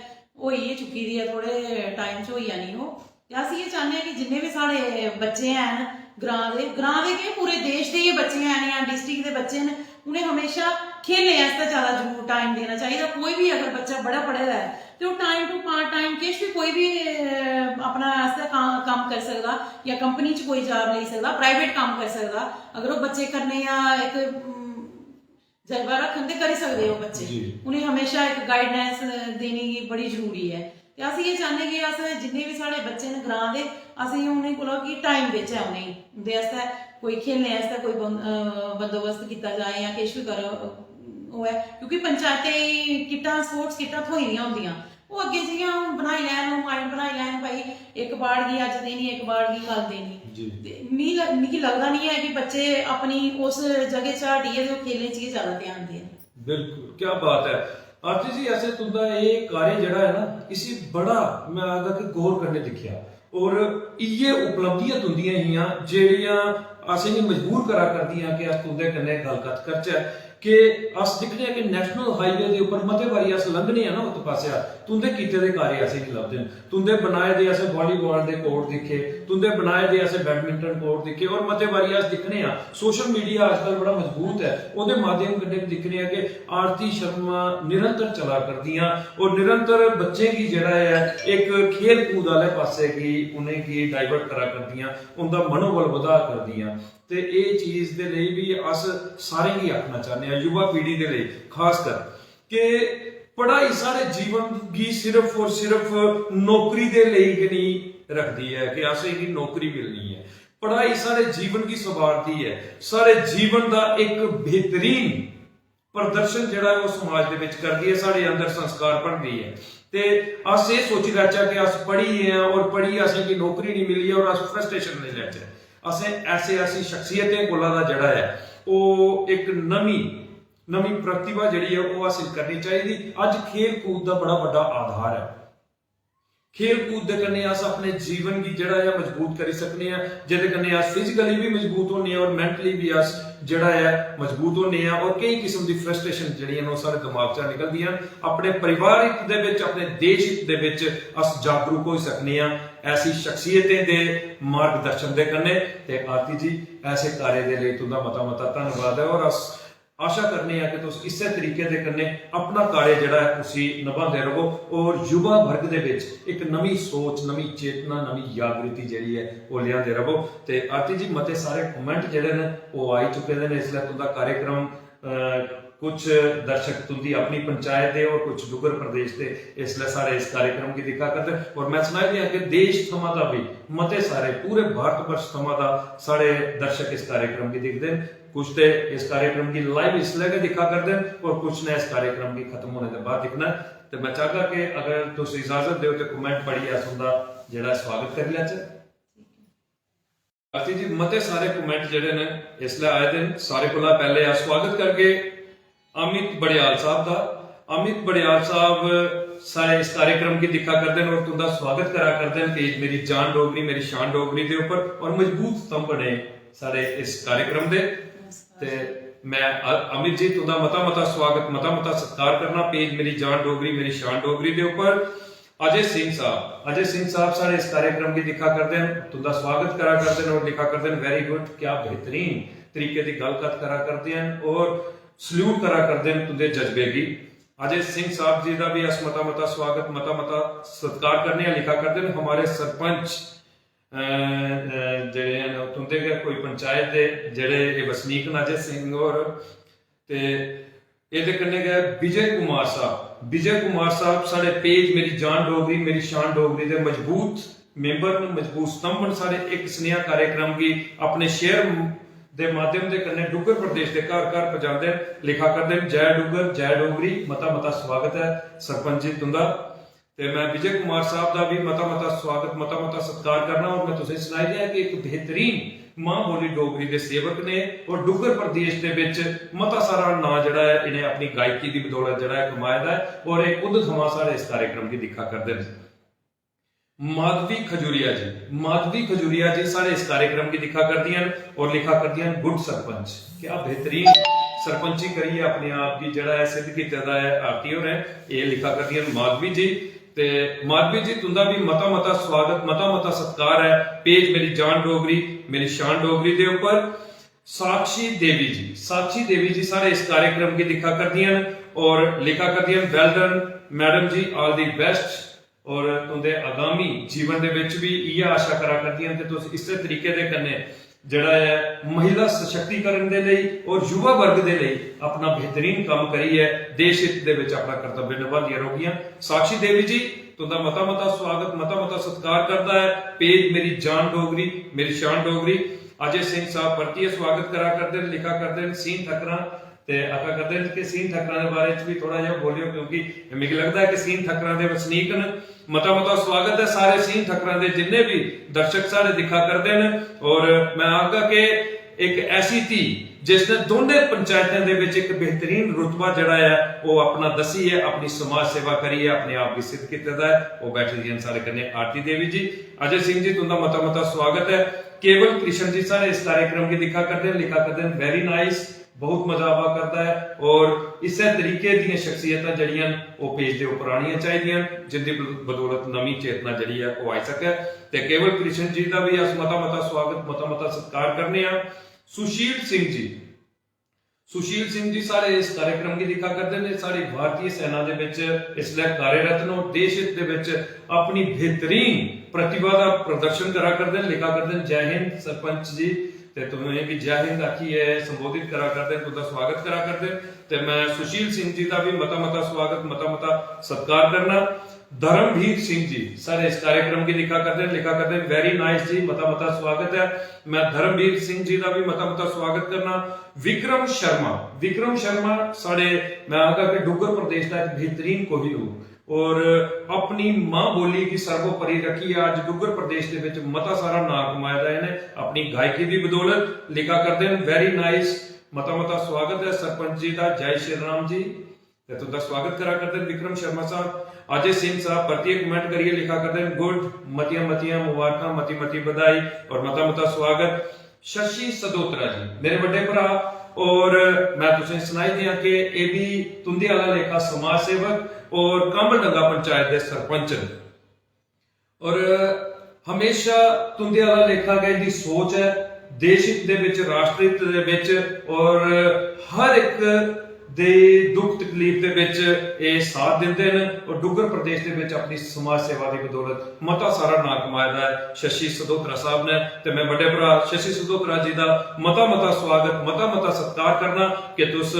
होई गै चुकी दी ऐ, थोह्ड़े टाइम च होई जानी ओह्। ते अस इ'यै चाह्न्ने आं कि जिन्ने बी साढ़े बच्चे हैन ग्रां दे, ग्रां दे केह्, पूरे देश दे गै बच्चे हैन जां डिस्ट्रिक्ट दे बच्चे न, उ'नें हमेशा खेलने आस्तै जैदा जरूर टाइम देना चाहिदा। कोई बी अगर बच्चा बड़ा पढ़े दा ऐ ते ओह् टाइम टू पार्ट टाइम किश बी, कोई बी, अ, अपना आस्तै का-, कम्म करी सकदा जां कंपनी च कोई जाब लेई सकदा, प्राइवेट कम्म करी सकदा। अगर ओह् बच्चे करने जां इक, उम, जज्बा रक्खन ते करी सकदे ओह् बच्चे। जी। उ'नें हमेशा इक गाइडेंस देने गी बड़ी जरूरी ऐ। ते अस इ'यै चाह्न्ने कि अस जिन्ने बी साढ़े बच्चे न ग्रां दे, असेंगी उ'नें कोला कि टाइम देचै उ'नेंगी, उं'दे आस्तै कोई खेलने आस्तै कोई बं-, अ, बंदोबस्त कीता जाए जां किश बी करो, अ, होऐ, क्योंकि पंचायतें गी किट्टां, स्पोर्ट्स किट्टां थ्होई दियां होंदियां। ओह् अग्गें जि'यां हून बनाई लैन, ओह् माइंड बनाई लैन, भाई, इक बाड़ गी अज्ज देनी, इक बाड़ गी कल देनी। जी। ते मी ल-, मिगी लगदा निं ऐ कि बच्चे अपनी उस जगह चा हटियै ते ओह् खेलें च गै जैदा ध्यान देन। बिल्कुल, क्या बात ऐ। आरती जी, असें तुं'दा एह् कार्य जेह्ड़ा ऐ ना, इसी बड़ा, में आखगा कि गौर कन्नै दिक्खेआ। और इ'यै उपलब्धियां तुं'दियां हियां जेह्ड़ियां असेंगी मजबूर करा करदियां कि अस तुं'दे कन्नै गल्ल कत्थ करचै। कि अस दिक्खने आं कि नेशनल हाईवे दे उप्पर मते बारी अस लंघने आं ना उत्त पासेआ, तुं'दे कीते दे कार्य असेंगी लभदे न। तुं'दे बनाए दे असें वालीबाल दे कोर्ट दिक्खे, तुं'दे बनाए दे असें बैडमिंटन कोर्ट दिक्खे, और मते बारी अस दिक्खने आं, सोशल मीडिया अजकल बड़ा मजबूत ऐ, ओह्दे माध्यम कन्नै बी दिक्खने आं कि आरती शर्मा निरंतर चला करदियां और निरंतर बच्चें गी जेह्ड़ा ऐ इक खेल कूद आह्ले पासै गी उ'नेंगी डाइवर्ट करा करदियां, उं'दा मनोबल बधा करदियां। ते एह् चीज दे लेई बी अस सारें गी आखना चाह्न्ने आं, युवा पीढ़ी दे लेई खास कर, कि पढ़ाई साढ़े जीवन गी सिर्फ और सिर्फ नौकरी दे लेई गै नेईं रखदी ऐ कि असेंगी नौकरी मिलनी ऐ। पढ़ाई साढ़े जीवन गी संवारदी ऐ, साढ़े जीवन दा इक बेहतरीन प्रदर्शन जेह्ड़ा ऐ ओह् समाज दे बिच करदी ऐ, साढ़े अंदर संस्कार भरदी ऐ। ते अस एह् सोची लैचै कि अस पढ़ी गे आं और पढ़ियै असेंगी नौकरी नेईं मिली ऐ और अस फ्रस्ट्रेशन नेईं लैचै। असें ऐसे ऐसी शख्सियतें कोला दा जेह्ड़ा ऐ ओह् इक नमीं नमीं प्रतिभा जेह्ड़ी ऐ ओह् हासिल करनी चाहिदी। अज्ज खेल कूद दा बड़ा बड्डा आधार ऐ। खेल कूद दे कन्नै अस अपने जीवन गी जेह्ड़ा ऐ मजबूत करी सकने आं, जेह्दे कन्नै अस फिजिकली बी मजबूत होने आं और मैंटली बी अस जेह्ड़ा ऐ मजबूत होने आं और केई किस्म दी फ्रस्ट्रेशन जेह्ड़ियां न ओह् साढ़े दमाग चा निकलदियां न। अपने परिवार हित दे बिच, अपने देश हित दे बिच अस जागरूक होई सकने आं ऐसी शख्सियतें दे मार्गदर्शन दे कन्नै। ते आरती जी, ऐसे कार्य दे लेई तुं'दा मता मता धन्नवाद ऐ और अस आशा करने आं कि तुस इस्सै तरीके दे कन्नै अपना कार्य जेह्ड़ा ऐ उसी नभांदे रवो और युवा वर्ग दे बिच इक नमीं सोच, नमीं चेतना, नमीं जागृति जेह्ड़ी ऐ ओह् लेआंदे रवो। ते आरती जी, मते सारे कमेंट जेह्ड़े न ओह् आई चुके दे न। इसलै तुं'दा कार्यक्रम, अ, कुछ दर्शक तुं'दी अपनी पंचायत दे और कुछ डुग्गर प्रदेश दे इसलै साढ़े इस कार्यक्रम गी दिक्खा करदे न। और मैं सनाई देआं कि देश थमां दा बी मते सारे, पूरे भारत वर्ष थमां दा साढ़े दर्शक इस कार्यक्रम गी दिखदे न। कुछ ते इस कार्यक्रम गी लाइव इसलै गै दिक्खा करदे न और कुछ ने इस कार्यक्रम गी खत्म होने दे बाद दिक्खना ऐ। ते मैं चाहगा कि अगर तुस इजाजत देओ ते कमेंट पढ़ियै अस उं'दा जेह्ड़ा स्वागत करी लैचै। आरती जी, मते सारे कमेंट जेह्ड़े न इसलै आए दे न। सारे कोला पैह्ले अस स्वागत करगे अमित बड़ियाल साहब दा। अमित बड़ियाल साहब साढ़े इस कार्यक्रम गी दिक्खा करदे न और तुं'दा स्वागत करा करदे न पेज मेरी जान डोगरी, मेरी शान डोगरी दे उप्पर, और मजबूत स्तंभ ने साढ़े इस कार्यक्रम दे। ते मैं अ-, अमित जी, तुं'दा मता मता स्वागत, मता मता सत्कार करना पेज मेरी जान डोगरी, मेरी शान डोगरी दे उप्पर। अजय सिंह साहब, अजय सिंह साहब साढ़े इस कार्यक्रम गी दिक्खा करदे न, तुं'दा स्वागत करा करदे न और लिखा करदे न, "Very good, क्या बेहतरीन तरीके दी गल्ल कत्थ करा करदे न और सल्यूट करा करदे न तुं'दे जज्बे गी।" अजय सिंह साहब जी दा बी अस मता मता स्वागत, मता मता सत्कार करने आं। लिखा करदे न, "हमारे सरपंच, अ, अ, जेह्ड़े न तुं'दे गै कोई पंचायत दे जेह्ड़े एह् वसनीक न अजय सिंह होर।" ते एह्दे कन्नै गै विजय कुमार साहब, विजय कुमार साहब साढ़े पेज मेरी जान डोगरी, मेरी शान डोगरी दे मजबूत मैंबर न, मजबूत स्तंभ न साढ़े इक सनेहा कार्यक्रम गी अपने शेयर दे माध्यम दे कन्नै डुग्गर प्रदेश दे घर घर पजांदे न, लिखा करदे न, "जय डुग्गर, जय डोगरी।" मता मता स्वागत ऐ सरपंच जी तुं'दा। ते मैं विजय कुमार साहब दा भी मता मता स्वागत, मता मता सत्कार करना। और मैं तुसें सनाई दिया कि इक बेहतरीन मां बोली डोगरी दे सेवक ने और डुग्गर प्रदेश दे बिच मता सारा नां जेह्ड़ा ऐ इ'नें अपनी गायकी दी बदौलत जेह्ड़ा ऐ कमाए दा ऐ और एह् खुद थमां साढ़े इस कार्यक्रम गी दिक्खा करदे न। माधवी खजूरिया जी, माधवी खजूरिया जी साढ़े इस कार्यक्रम गी दिक्खा करदियां न और लिखा करदियां न, "गुड सरपंच।" क्या बेहतरीन सरपंची करियै अपने आप गी जेह्ड़ा ऐ सिद्ध कीते दा ऐ आरती होरें, एह् लिखा करदियां न माधवी जी। ते माधवी जी, तुं'दा बी मता मता स्वागत, मता मता सत्कार ऐ पेज मेरी जान डोगरी, मेरी शान डोगरी दे उप्पर। साक्षी देवी जी, साक्षी देवी जी साढ़े इस कार्यक्रम गी दिक्खा करदियां न और लिखा करदियां न, "Well done madam ji, all the best।" और तुं'दे आगामी जीवन दे बिच भी इ'यै आशा करा करदियां न कि तुस इस्सै तरीके दे कन्नै जेह्ड़ा ऐ महिला सशक्तिकरण दे लेई और युवा वर्ग दे लेई अपना बेहतरीन कम्म करियै देश हित दे बिच अपना कर्तव्य नभांदियां रौह्गियां। साक्षी देवी जी, तुं'दा मता मता स्वागत, मता मता सत्कार करदा ऐ पेज मेरी जान डोगरी, मेरी शान डोगरी। अजय सिंह साहब परतियै स्वागत करा करदे न, लिखा करदे न, "सीन ठक्करां।" ते आखा करदे न कि सीन ठक्करां दे बारे च भी थोड़ा जेहा बोलियो, क्योंकि मिगी लगदा ऐ कि सीन ठक्करां दे वसनीक न। मता मता स्वागत ऐ सारे सीन ठक्करां दे, जिन्ने भी दर्शक साढ़े दिक्खा करदे न। और मैं आखगा कि इक ऐसी धी जिसने दोने पंचायतें दे विच इक बेहतरीन रुतबा जेह्ड़ा ऐ ओह् अपना दस्सियै, अपनी समाज सेवा करियै अपने आप गी सिद्ध कीते दा ऐ, ओह् बैठी दियां न साढ़े कन्नै आरती देवी जी। अजय सिंह जी, तुं'दा मता मता स्वागत ऐ। केवल कृष्ण जी साढ़े इस कार्यक्रम गी दिक्खा करदे न, लिखा करदे न, "Very nice, बहुत मजा आवा करदा ऐ। और इस्सै तरीके दियां शख्सियतां जेह्ड़ियां न, ओह् पेज दे उप्पर आनियां चाहिदियां न, जिंदी बद-, बदौलत नमीं चेतना जेह्ड़ी ऐ, ओह् आई सकै। ते केवल कृष्ण जी दा बी अस मता मता स्वागत, मता मता सत्कार करने आं। सुशील सिंह जी, सुशील सिंह जी साढ़े इस कार्यक्रम गी दिक्खा करदे न, साढ़ी भारतीय सेना दे बिच इसलै कार्यरत न और देश हित दे बिच अपनी बेहतरीन प्रतिभा दा प्रदर्शन करा करदे न, लिखा करदे न। जय हिंद सरपंच जी, ते तुसें बी जय हिंद आखियै संबोधित करा करदे न, तुं'दा स्वागत करा करदे न। ते मैं सुशील सिंह जी दा बी मता मता स्वागत, मता मता सत्कार करना। धर्मवीर सिंह जी साढ़े इस कार्यक्रम गी दिक्खा करदे न, लिखा करदे न, "Very nice जी, मता मता स्वागत ऐ।" मैं धर्मवीर सिंह जी दा बी मता मता स्वागत करना। विक्रम शर्मा, विक्रम शर्मा साढ़े, मैं आखगा कि डुग्गर प्रदेश दा इक बेहतरीन कोहिनूर और अपनी मां बोली गी सर्वोपरि रखियै अज्ज डुग्गर प्रदेश दे विच मता सारा नां कमाए दा इ'नें अपनी गायकी दी बदौलत। लिखा करदे न, "Very nice।" मता मता स्वागत ऐ सरपंच जी दा, जय श्री राम जी। ते तुं'दा स्वागत करा करदे न विक्रम शर्मा साहब। अजय सिंह साहब परतियै कमेंट करियै लिखा करदे न, "गुड, मतियां मतियां मुबारकां, मती मती बधाई और मता मता स्वागत।" शशि सदोत्रा जी मेरे बड्डे भरा, और मैं तुसें सनाई दियां कि एह् बी तुं'दे आह्ला लेखा समाज सेवक और कामल डंगा पंचायत दे सरपंच न। और हमेशा तुं'दे आह्ला लेखा गै इं'दी सोच ऐ, देश हित दे बिच, राष्ट्र हित दे बिच, और हर इक दे दुख तकलीफ दे बिच एह् साथ दिंदे न और डुग्गर प्रदेश दे बिच अपनी समाज सेवा दी बदौलत मता सारा नां कमाए दा ऐ शशि सदोत्रा साहब ने। ते मैं बड्डे भरा शशि सदोत्रा जी दा मता मता स्वागत, मता मता सत्कार करना कि तुस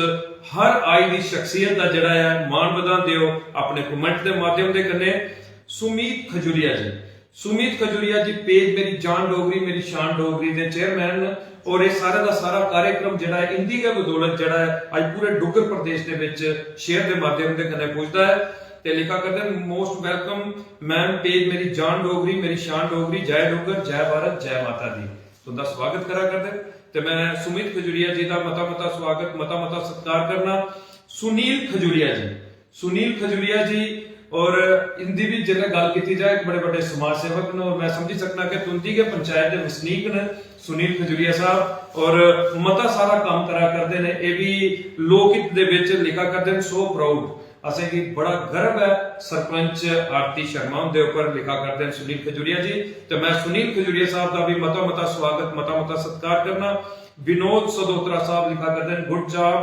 हर आई दी शख्सियत दा जेह्ड़ा ऐ मान बधांदे ओ अपने कमेंट दे माध्यम दे कन्नै। सुमीत खजुरिया जी, सुमित खजुरिया जी पेज मेरी जान डोगरी, मेरी शान डोगरी दे चेयरमैन न और एह् सारे दा सारा कार्यक्रम जेह्ड़ा ऐ इंदी गै बदौलत जेह्ड़ा ऐ अज्ज पूरे डुग्गर प्रदेश दे बिच शेयर दे माध्यम दे कन्नै पुजदा ऐ। ते लिखा करदे न, "Most welcome ma'am, पेज मेरी जान डोगरी, मेरी शान डोगरी, जय डुग्गर, जय भारत, जय माता दी।" तुं'दा स्वागत करा करदे न। ते मैं सुमित खजुरिया जी दा मता मता स्वागत, मता मता सत्कार करना। सुनील खजुरिया जी, सुनील खजुरिया जी और इंदी भी जेकर गल्ल कीती जाए, इक बड़े बड्डे समाज सेवक न और मैं समझी सकना कि तुंदी गै पंचायत दे वसनीक न सुनील खजुरिया साहब और मता सारा कम्म करा करदे न। एह् बी लोकहित दे बिच लिखा करदे न, "So proud।" असेंगी बड़ा गर्व ऐ सरपंच आरती शर्मा हुंदे उप्पर, लिखा करदे न सुनील खजुरिया जी। ते मैं सुनील खजुरिया साहब दा भी मता मता स्वागत, मता मता सत्कार करना। विनोद सदोत्रा साहब लिखा करदे न, "Good job।"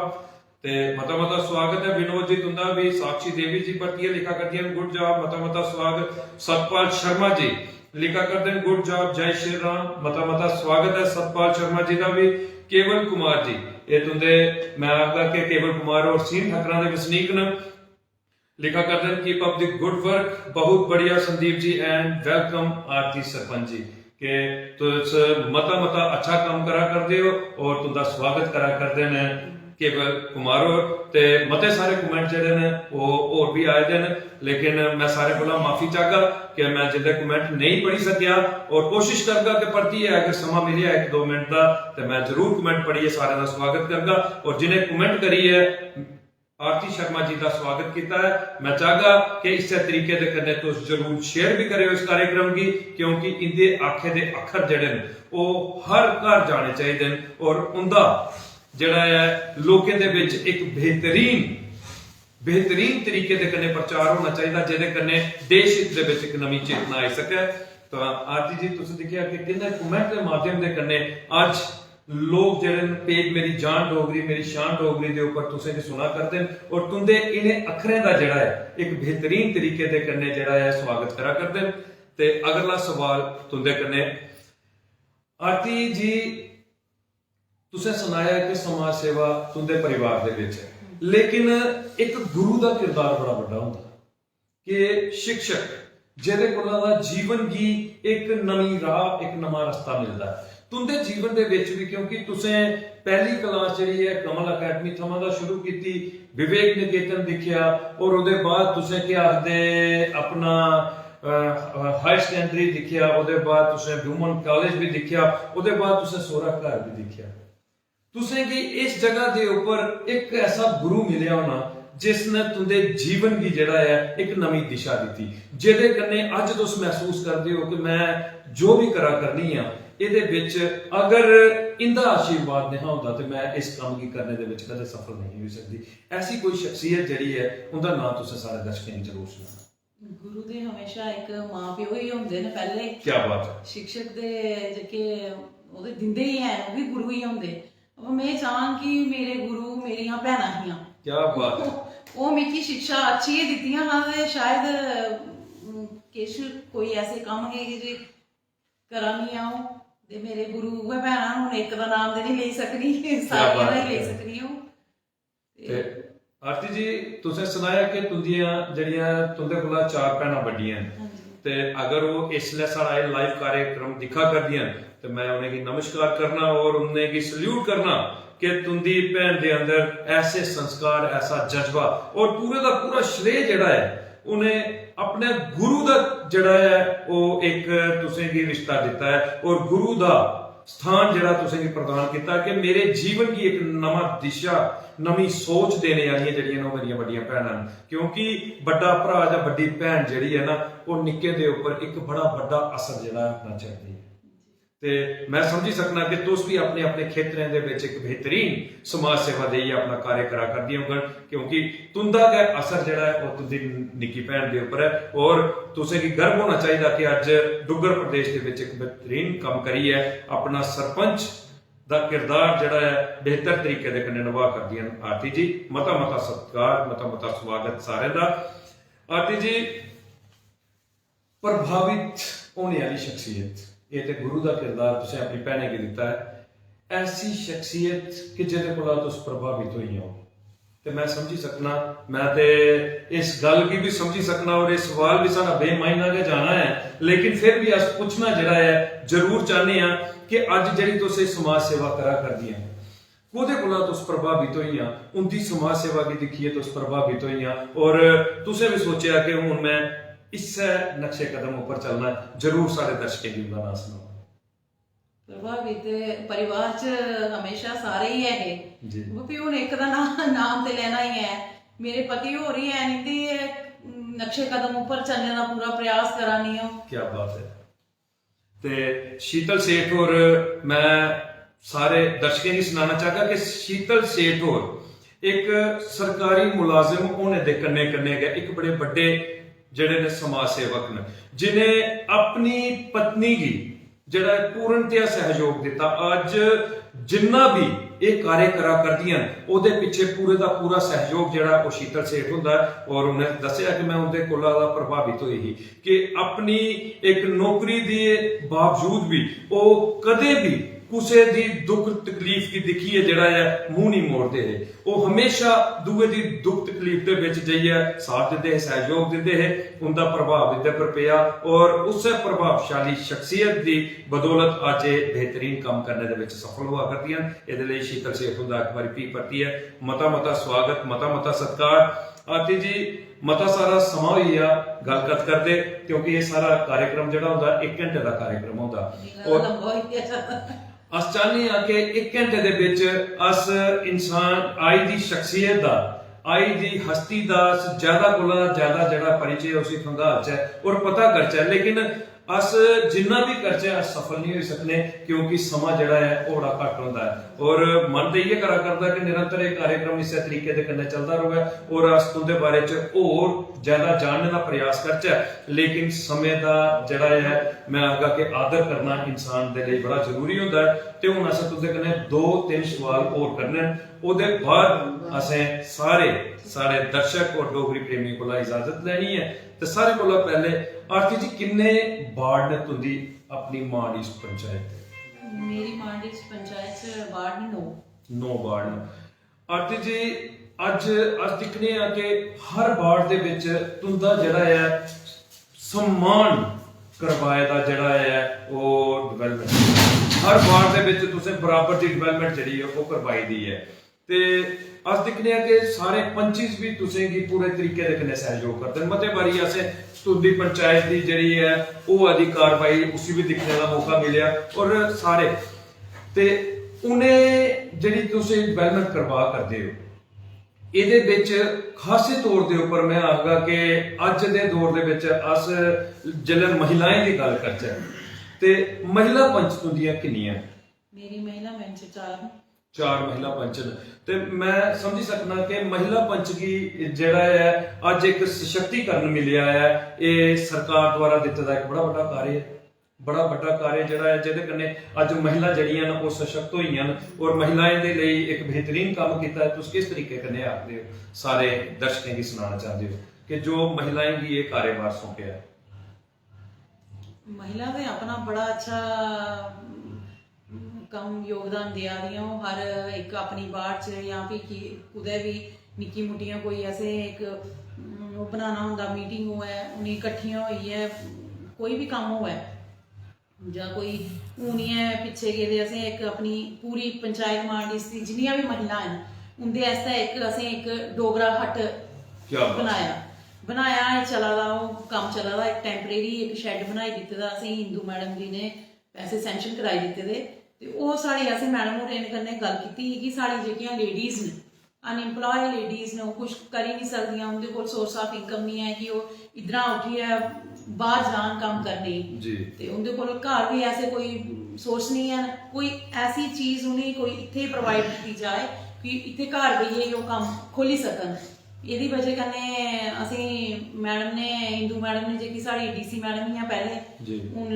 ते मता मता स्वागत ऐ विनोद जी तुंदा भी। साक्षी देवी जी परतियै लिखा करदियां न, "Good job।" मता मता स्वागत। सतपाल शर्मा जी लिखा करदे न, "Good job, जय श्री राम।" मता मता स्वागत ऐ सतपाल शर्मा जी दा भी। केवल कुमार जी, एह् तुंदे, मैं आखगा कि केवल कुमार होर सीन ठक्करां दे वसनीक न, लिखा करदे न, "Keep up the good work।" बहुत बढ़िया संदीप जी and welcome आरती सरपंच जी। कि तुस मता मता अच्छा कम्म करा करदे हो और तुंदा स्वागत करा करदे न केवल कुमार होर। ते मते सारे कमेंट जेह्ड़े न ओह् होर भी आए दे न, लेकिन मैं सारे कोला माफी चाहगा कि मैं जिंदे कमेंट नेईं पढ़ी सकेआ और कोशिश करगा कि परतियै अगर समां मिलेआ इक दो मिनट दा ते मैं जरूर कमेंट पढ़ियै सारें दा स्वागत करगा। और जिनें कमेंट करियै आरती शर्मा जी दा स्वागत कीता ऐ। मैं चाहगा कि इस्सै तरीके दे कन्नै तुस जरूर शेयर भी करेओ इस कार्यक्रम गी, क्योंकि इंदे आखे दे अक्खर जेह्ड़े न ओह् हर घर जाने चाहिदे न और उंदा जेह्ड़ा ऐ लोकें दे बिच इक बेहतरीन, बेहतरीन तरीके दे कन्नै प्रचार होना चाहिदा, जेह्दे कन्नै देश हित दे बिच इक नमीं चेतना आई सकै। तां आरती जी, तुस दिक्खेआ कि किन्ने कमेंट दे माध्यम दे कन्नै अज्ज लोक जेह्ड़े न, पेज मेरी जान डोगरी, मेरी शान डोगरी दे उप्पर तुसें गी सुना करदे न और तुंदे इ'नें अक्खरें दा जेह्ड़ा ऐ, इक बेहतरीन तरीके दे कन्नै जेह्ड़ा ऐ, स्वागत करा करदे न। ते अगला सवाल तुंदे कन्नै, आरती जी, तुसें सनाया कि समाज सेवा तुंदे परिवार दे बिच ऐ, लेकिन इक गुरु दा किरदार बड़ा बड्डा होंदा। कि शिक्षक जेह्दे कोला दा जीवन गी इक नमीं राह, इक नमां रस्ता मिलदा ऐ। तुंदे जीवन दे बिच भी, क्योंकि तुसें पैह्ली क्लास जेह्ड़ी ऐ कमल अकैडमी थमां दा शुरू कीती, विवेक निकेतन दिक्खेआ और ओह्दे बाद तुसें केह् आखदे अपना, अ, अ, हायर सकैंडरी दिक्खेआ, ओह्दे बाद तुसें वुमन कालेज भी दिक्खेआ, ओह्दे बाद तुसें सौह्रा घर भी दिक्खेआ। तुसें गी इस जगह दे उप्पर इक ऐसा गुरु मिलेआ होना जिसने तुंदे जीवन गी जेह्ड़ा ऐ इक नमीं दिशा दित्ती, जेह्दे कन्नै अज्ज तुस महसूस करदे ओ कि मैं जो भी करा करनी आं, ਇਹਦੇ ਵਿੱਚ ਅਗਰ ਇਹਦਾ ਆਸ਼ੀਰਵਾਦ ਨਹੀਂ ਹੁੰਦਾ ਤੇ ਮੈਂ ਇਸ ਕੰਮ ਕੀ ਕਰਨੇ ਦੇ ਵਿੱਚ ਕਦੇ ਸਫਲ ਨਹੀਂ ਹੋ ਸਕਦੀ। ਐਸੀ ਕੋਈ ਸ਼ਖਸੀਅਤ ਜਿਹੜੀ ਹੈ, ਉਹਦਾ ਨਾਮ ਤੁਸੀਂ ਸਾਰੇ ਦਰਸ਼ਕਾਂ ਨੂੰ ਜ਼ਰੂਰ ਸੁਣਾਓ। गुरु दे हमेशा इक मां प्यो ही होंदे न पैह्ले। क्या बात है। शिक्षक दे जेह्के ओह्दे दिंदे ही हैन, ओह् बी गुरु ही होंदे। अबा में चाह्ङ कि मेरे गुरु मेरियां भैनां हियां। क्या बात है। ओह् मिगी शिक्षा अच्छी गै दित्तियां हां ते शायद अम, किश कोई ऐसे कम्म हे कि जे करा नी अ'ऊं। ते मेरे गुरु उ'ऐ भैनां, हून इक दा नाम ते नहीं लेई सकनी, सारियां बात दा ही है। लेई सकनी अ'ऊं। ते आरती जी, तुसें सनाया कि तुंदियां जेह्ड़ियां तुंदे कोला चार भैनां बड्डियां न, हां जी। ते अगर ओह् इसलै साढ़ा एह् लाइव कार्यक्रम दिक्खा करदियां न, ते मैं उ'नेंगी नमस्कार करना और उ'नेंगी सल्यूट करना कि तुंदी भैन दे अंदर ऐसे संस्कार, ऐसा जज्बा और पूरे दा पूरा श्रेय जेह्ड़ा ऐ, उ'नें अपने गुरु दा जेह्ड़ा ऐ, ओह् इक तुसेंगी रिश्ता दित्ता ऐ और गुरु दा स्थान जेह्ड़ा तुसेंगी प्रदान कीता कि मेरे जीवन गी इक नमां दिशा, नमीं सोच देने आह्लियां जेह्ड़ियां न, ओह् मेरियां बड्डियां भैनां न, क्योंकि बड्डा भ्राऽ जां बड्डी भैन जेह्ड़ी ऐ ना, ओह् निक्के दे उप्पर इक बड़ा बड्डा असर जेह्ड़ा ऐ, अपना छड्डदी ऐ। ते मैं समझी सकना कि तुस भी अपने अपने खेतरें दे बिच इक बेहतरीन समाज सेवा देइयै अपना कार्य करा करदियां होङन, क्योंकि तुंदा गै असर जेह्ड़ा ऐ, ओह् तुंदी निक्की भैन दे उप्पर ऐ। और तुसें गी गर्व होना चाहिदा कि अज्ज डुग्गर प्रदेश दे बिच इक बेहतरीन कम्म करियै अपना सरपंच दा किरदार जेह्ड़ा ऐ, बेहतर तरीके दे कन्नै नभा करदियां न। आरती जी, मता मता सत्कार, मता मता स्वागत सारें दा। आरती जी, प्रभावित होने आह्ली शख्सियत, एह् ते गुरु दा किरदार तुसें अपनी भैनें गी दित्ता ऐ। ऐसी शख्सियत कि जेह्दे कोला तुस प्रभावित होई जाओ, ते मैं समझी सकना, मैं ते इस गल्ल गी भी समझी सकना और एह् सवाल भी साढ़ा बेमायना गै जाना ऐ, लेकिन फिर भी अस पुच्छना जेह्ड़ा ऐ, जरूर चाह्न्ने आं कि अज्ज जेह्ड़ी तुस एह् समाज सेवा करा करदियां, कोह्दे कोला तुस प्रभावित होइयां, उंदी समाज सेवा गी दिक्खियै तुस प्रभावित होइयां और तुसें भी सोचेआ कि हून मैं इस्सै नक्शे कदम उप्पर चलना। जरूर साढ़े दर्शकें गी उंदा नांऽ सनाओ। प्रभावित परिवार च हमेशा सारे ही ऐ हे। जी। वो भी हून इक दा नाम नाम ते लैना ही ऐ। मेरे पति होर ही हैन, इंदे नक्शे कदम उप्पर चलने दा पूरा प्रयास करा नी आं। क्या बात है। ते शीतल सेठ होर, मैं सारे दर्शकें गी सनाना चाहगा कि शीतल सेठ होर इक सरकारी मुलाजिम होने दे कन्नै कन्नै गै इक बड़े बड्डे जेह्ड़े ने समाज सेवक न, जिनें अपनी पत्नी गी जेह्ड़ा ऐ पूर्णतया सहयोग दित्ता। अज्ज जिन्ना भी एह् कार्य करा करदियां न, ओह्दे पिच्छे पूरे दा पूरा सहयोग जेह्ड़ा ओह् शीतल सेठ हुंदा ऐ। और उ'नें दस्सेआ कि मैं उं'दे कोला दा प्रभावित होई ही कि अपनी इक नौकरी दे बावजूद भी ओह् कदें बी कुसै दी दुख तकलीफ गी दिक्खियै जेह्ड़ा ऐ मूंह नहीं मोड़दे हे। ओह् हमेशा दूए दी दुख तकलीफ दे बिच जाइयै साथ दिंदे हे, सैहयोग दिंदे हे। उं'दा प्रभाव इं'दे पर पेआ और उस्सै प्रभावशाली शख्सियत दी बदौलत अज्ज एह् बेहतरीन कम्म करने दे बिच सफल होआ करदियां न। एह्दे लेई शीतल सेठ हुंदा इक बारी फ्ही परतियै मता मता स्वागत, मता मता सत्कार। आरती जी, मता सारा समां होई गेआ गल्ल कत्थ करदे, क्योंकि एह् सारा कार्यक्रम जेह्ड़ा होंदा इक घैंटे दा कार्यक्रम होंदा। मेरा लंबा होई गेआ ज्यादा। अस चाह्न्ने आं कि इक घैंटे दे बिच अस इंसान आई दी शख्सियत दा, आई दी हस्ती दा अस ज्यादा कोला ज्यादा जेह्ड़ा परिचय उसी खंगालचै और पता करचै, लेकिन अस जिन्ना भी करचै अस सफल नहीं होई सकने, क्योंकि समां जेह्ड़ा ऐ ओह् बड़ा घट्ट होंदा ऐ। और मन ते इ'यै करा करदा कि निरंतर एह् कार्यक्रम इस्सै तरीके दे कन्नै चलदा र'वै और अस तुं'दे बारे च होर ज्यादा जानने दा प्रयास करचै, लेकिन समें दा जेह्ड़ा ऐ, मैं आखगा कि आदर करना इंसान दे लेई बड़ा जरूरी होंदा ऐ। ते हून असें तुं'दे कन्नै दो तिन्न सवाल होर करने न, ओह्दे बाद असें सारे साढ़े दर्शक और डोगरी प्रेमियें कोला इजाजत लैनी ऐ। ते सारे कोला पैह्ले आरती जी, किन्ने वार्ड न तुं'दी अपनी मांडीस पंचायत दे? मेरी मांडीस पंचायत च वार्ड न नौ। नौ वार्ड न। आरती जी, अज्ज अस दिक्खने आं कि हर वार्ड दे बिच तुं'दा जेह्ड़ा ऐ सम्मान करवाए दा जेह्ड़ा ऐ ओह् development, हर वार्ड दे बिच तुसें बराबर दी development जेह्ड़ी ऐ ओह् करवाई दी ऐ। ते अस दिक्खने आं कि सारे पंचेस बी तुसें गी पूरे तरीके दे कन्नै सैहयोग करदे न। मते बारी असें तुं'दी पंचायत दी जेह्ड़ी ऐ होआ दी कारवाई उसी बी दिक्खने दा मौका मिलेआ और सारे ते उ'नें जेह्ड़ी तुसें development करवा करदे ओ, एह्दे बिच खासे तौर दे उप्पर में आखगा कि अज्ज दे दौर दे बिच अस जेल्लै महिलाएं दी गल्ल करचै ते महिला पंच तुंदियां किन्नियां न? मेरी महिला पंच चार। चार महिला पंच न। ते मैं समझी सकना कि महिला पंच गी जेह्ड़ा ऐ, अज्ज इक सशक्तिकरण मिलेआ ऐ, एह् सरकार द्वारा दित्ते दा इक बड़ा बड्डा कार्य ऐ। बड़ा बड्डा कार्य जेह्ड़ा ऐ, जेह्दे कन्नै अज्ज महिला जेह्ड़ियां न, ओह् सशक्त होइयां न और महिलाएं दे लेई इक बेहतरीन कम्म कीता ऐ। तुस किस तरीके कन्नै आखदे ओ, सारे दर्शकें गी सनाना चांह्दे ओ कि जो महिलाएं गी एह् कार्यभार सौंपेआ ऐ? महिला ते अपना बड़ा अच्छा, अम, कम्म योगदान देआ दियां ओह् हर इक अपनी बार च, जां फ्ही कि कुतै बी निक्की मुट्टियां कोई असें इक, अम, ओह् बनाना होंदा, मीटिंग होऐ, उ'नें कट्ठियां होइयै कोई बी कम्म होऐ, जां कोई हून गै पिच्छे गेदे असें इक अपनी पूरी पंचायत मांडली दी जिन्नियां बी महिलां न, उं'दे आस्तै इक असें इक डोगरा हट क्या बात। बनाया बनाया एह् चला दा, ओह् कम्म चला दा, इक टैम्परेरी इक शैड बनाई दित्ते दा असें हिंदू मैडम जी ने, पैसे सैंक्शन कराई दित्ते दे। ते ओह् साढ़े, असें मैडम होरें कन्नै गल्ल कीती ही कि साढ़ी जेह्कियां लेडीज न, अनएम्प्लॉय लेडीज न, ओह् कुछ करी निं सकदियां, उं'दे कोल सोर्स ऑफ इनकम निं ऐ कि ओह् इद्धरा उठियै बाहर जान कम्म करने गी। जी। ते उं'दे कोल घर बी ऐसे कोई सोर्स निं हैन, कोई ऐसी चीज उ'नेंगी कोई इत्थै प्रोवाइड कीती जाए कि इत्थै घर बेहियै ओह् कम्म खोह्ल्ली सकन। एह्दी बजह कन्नै असें मैडम ने, हिंदू मैडम ने, जेह्की साढ़ी डीसी मैडम हियां पैह्ले, जी। हून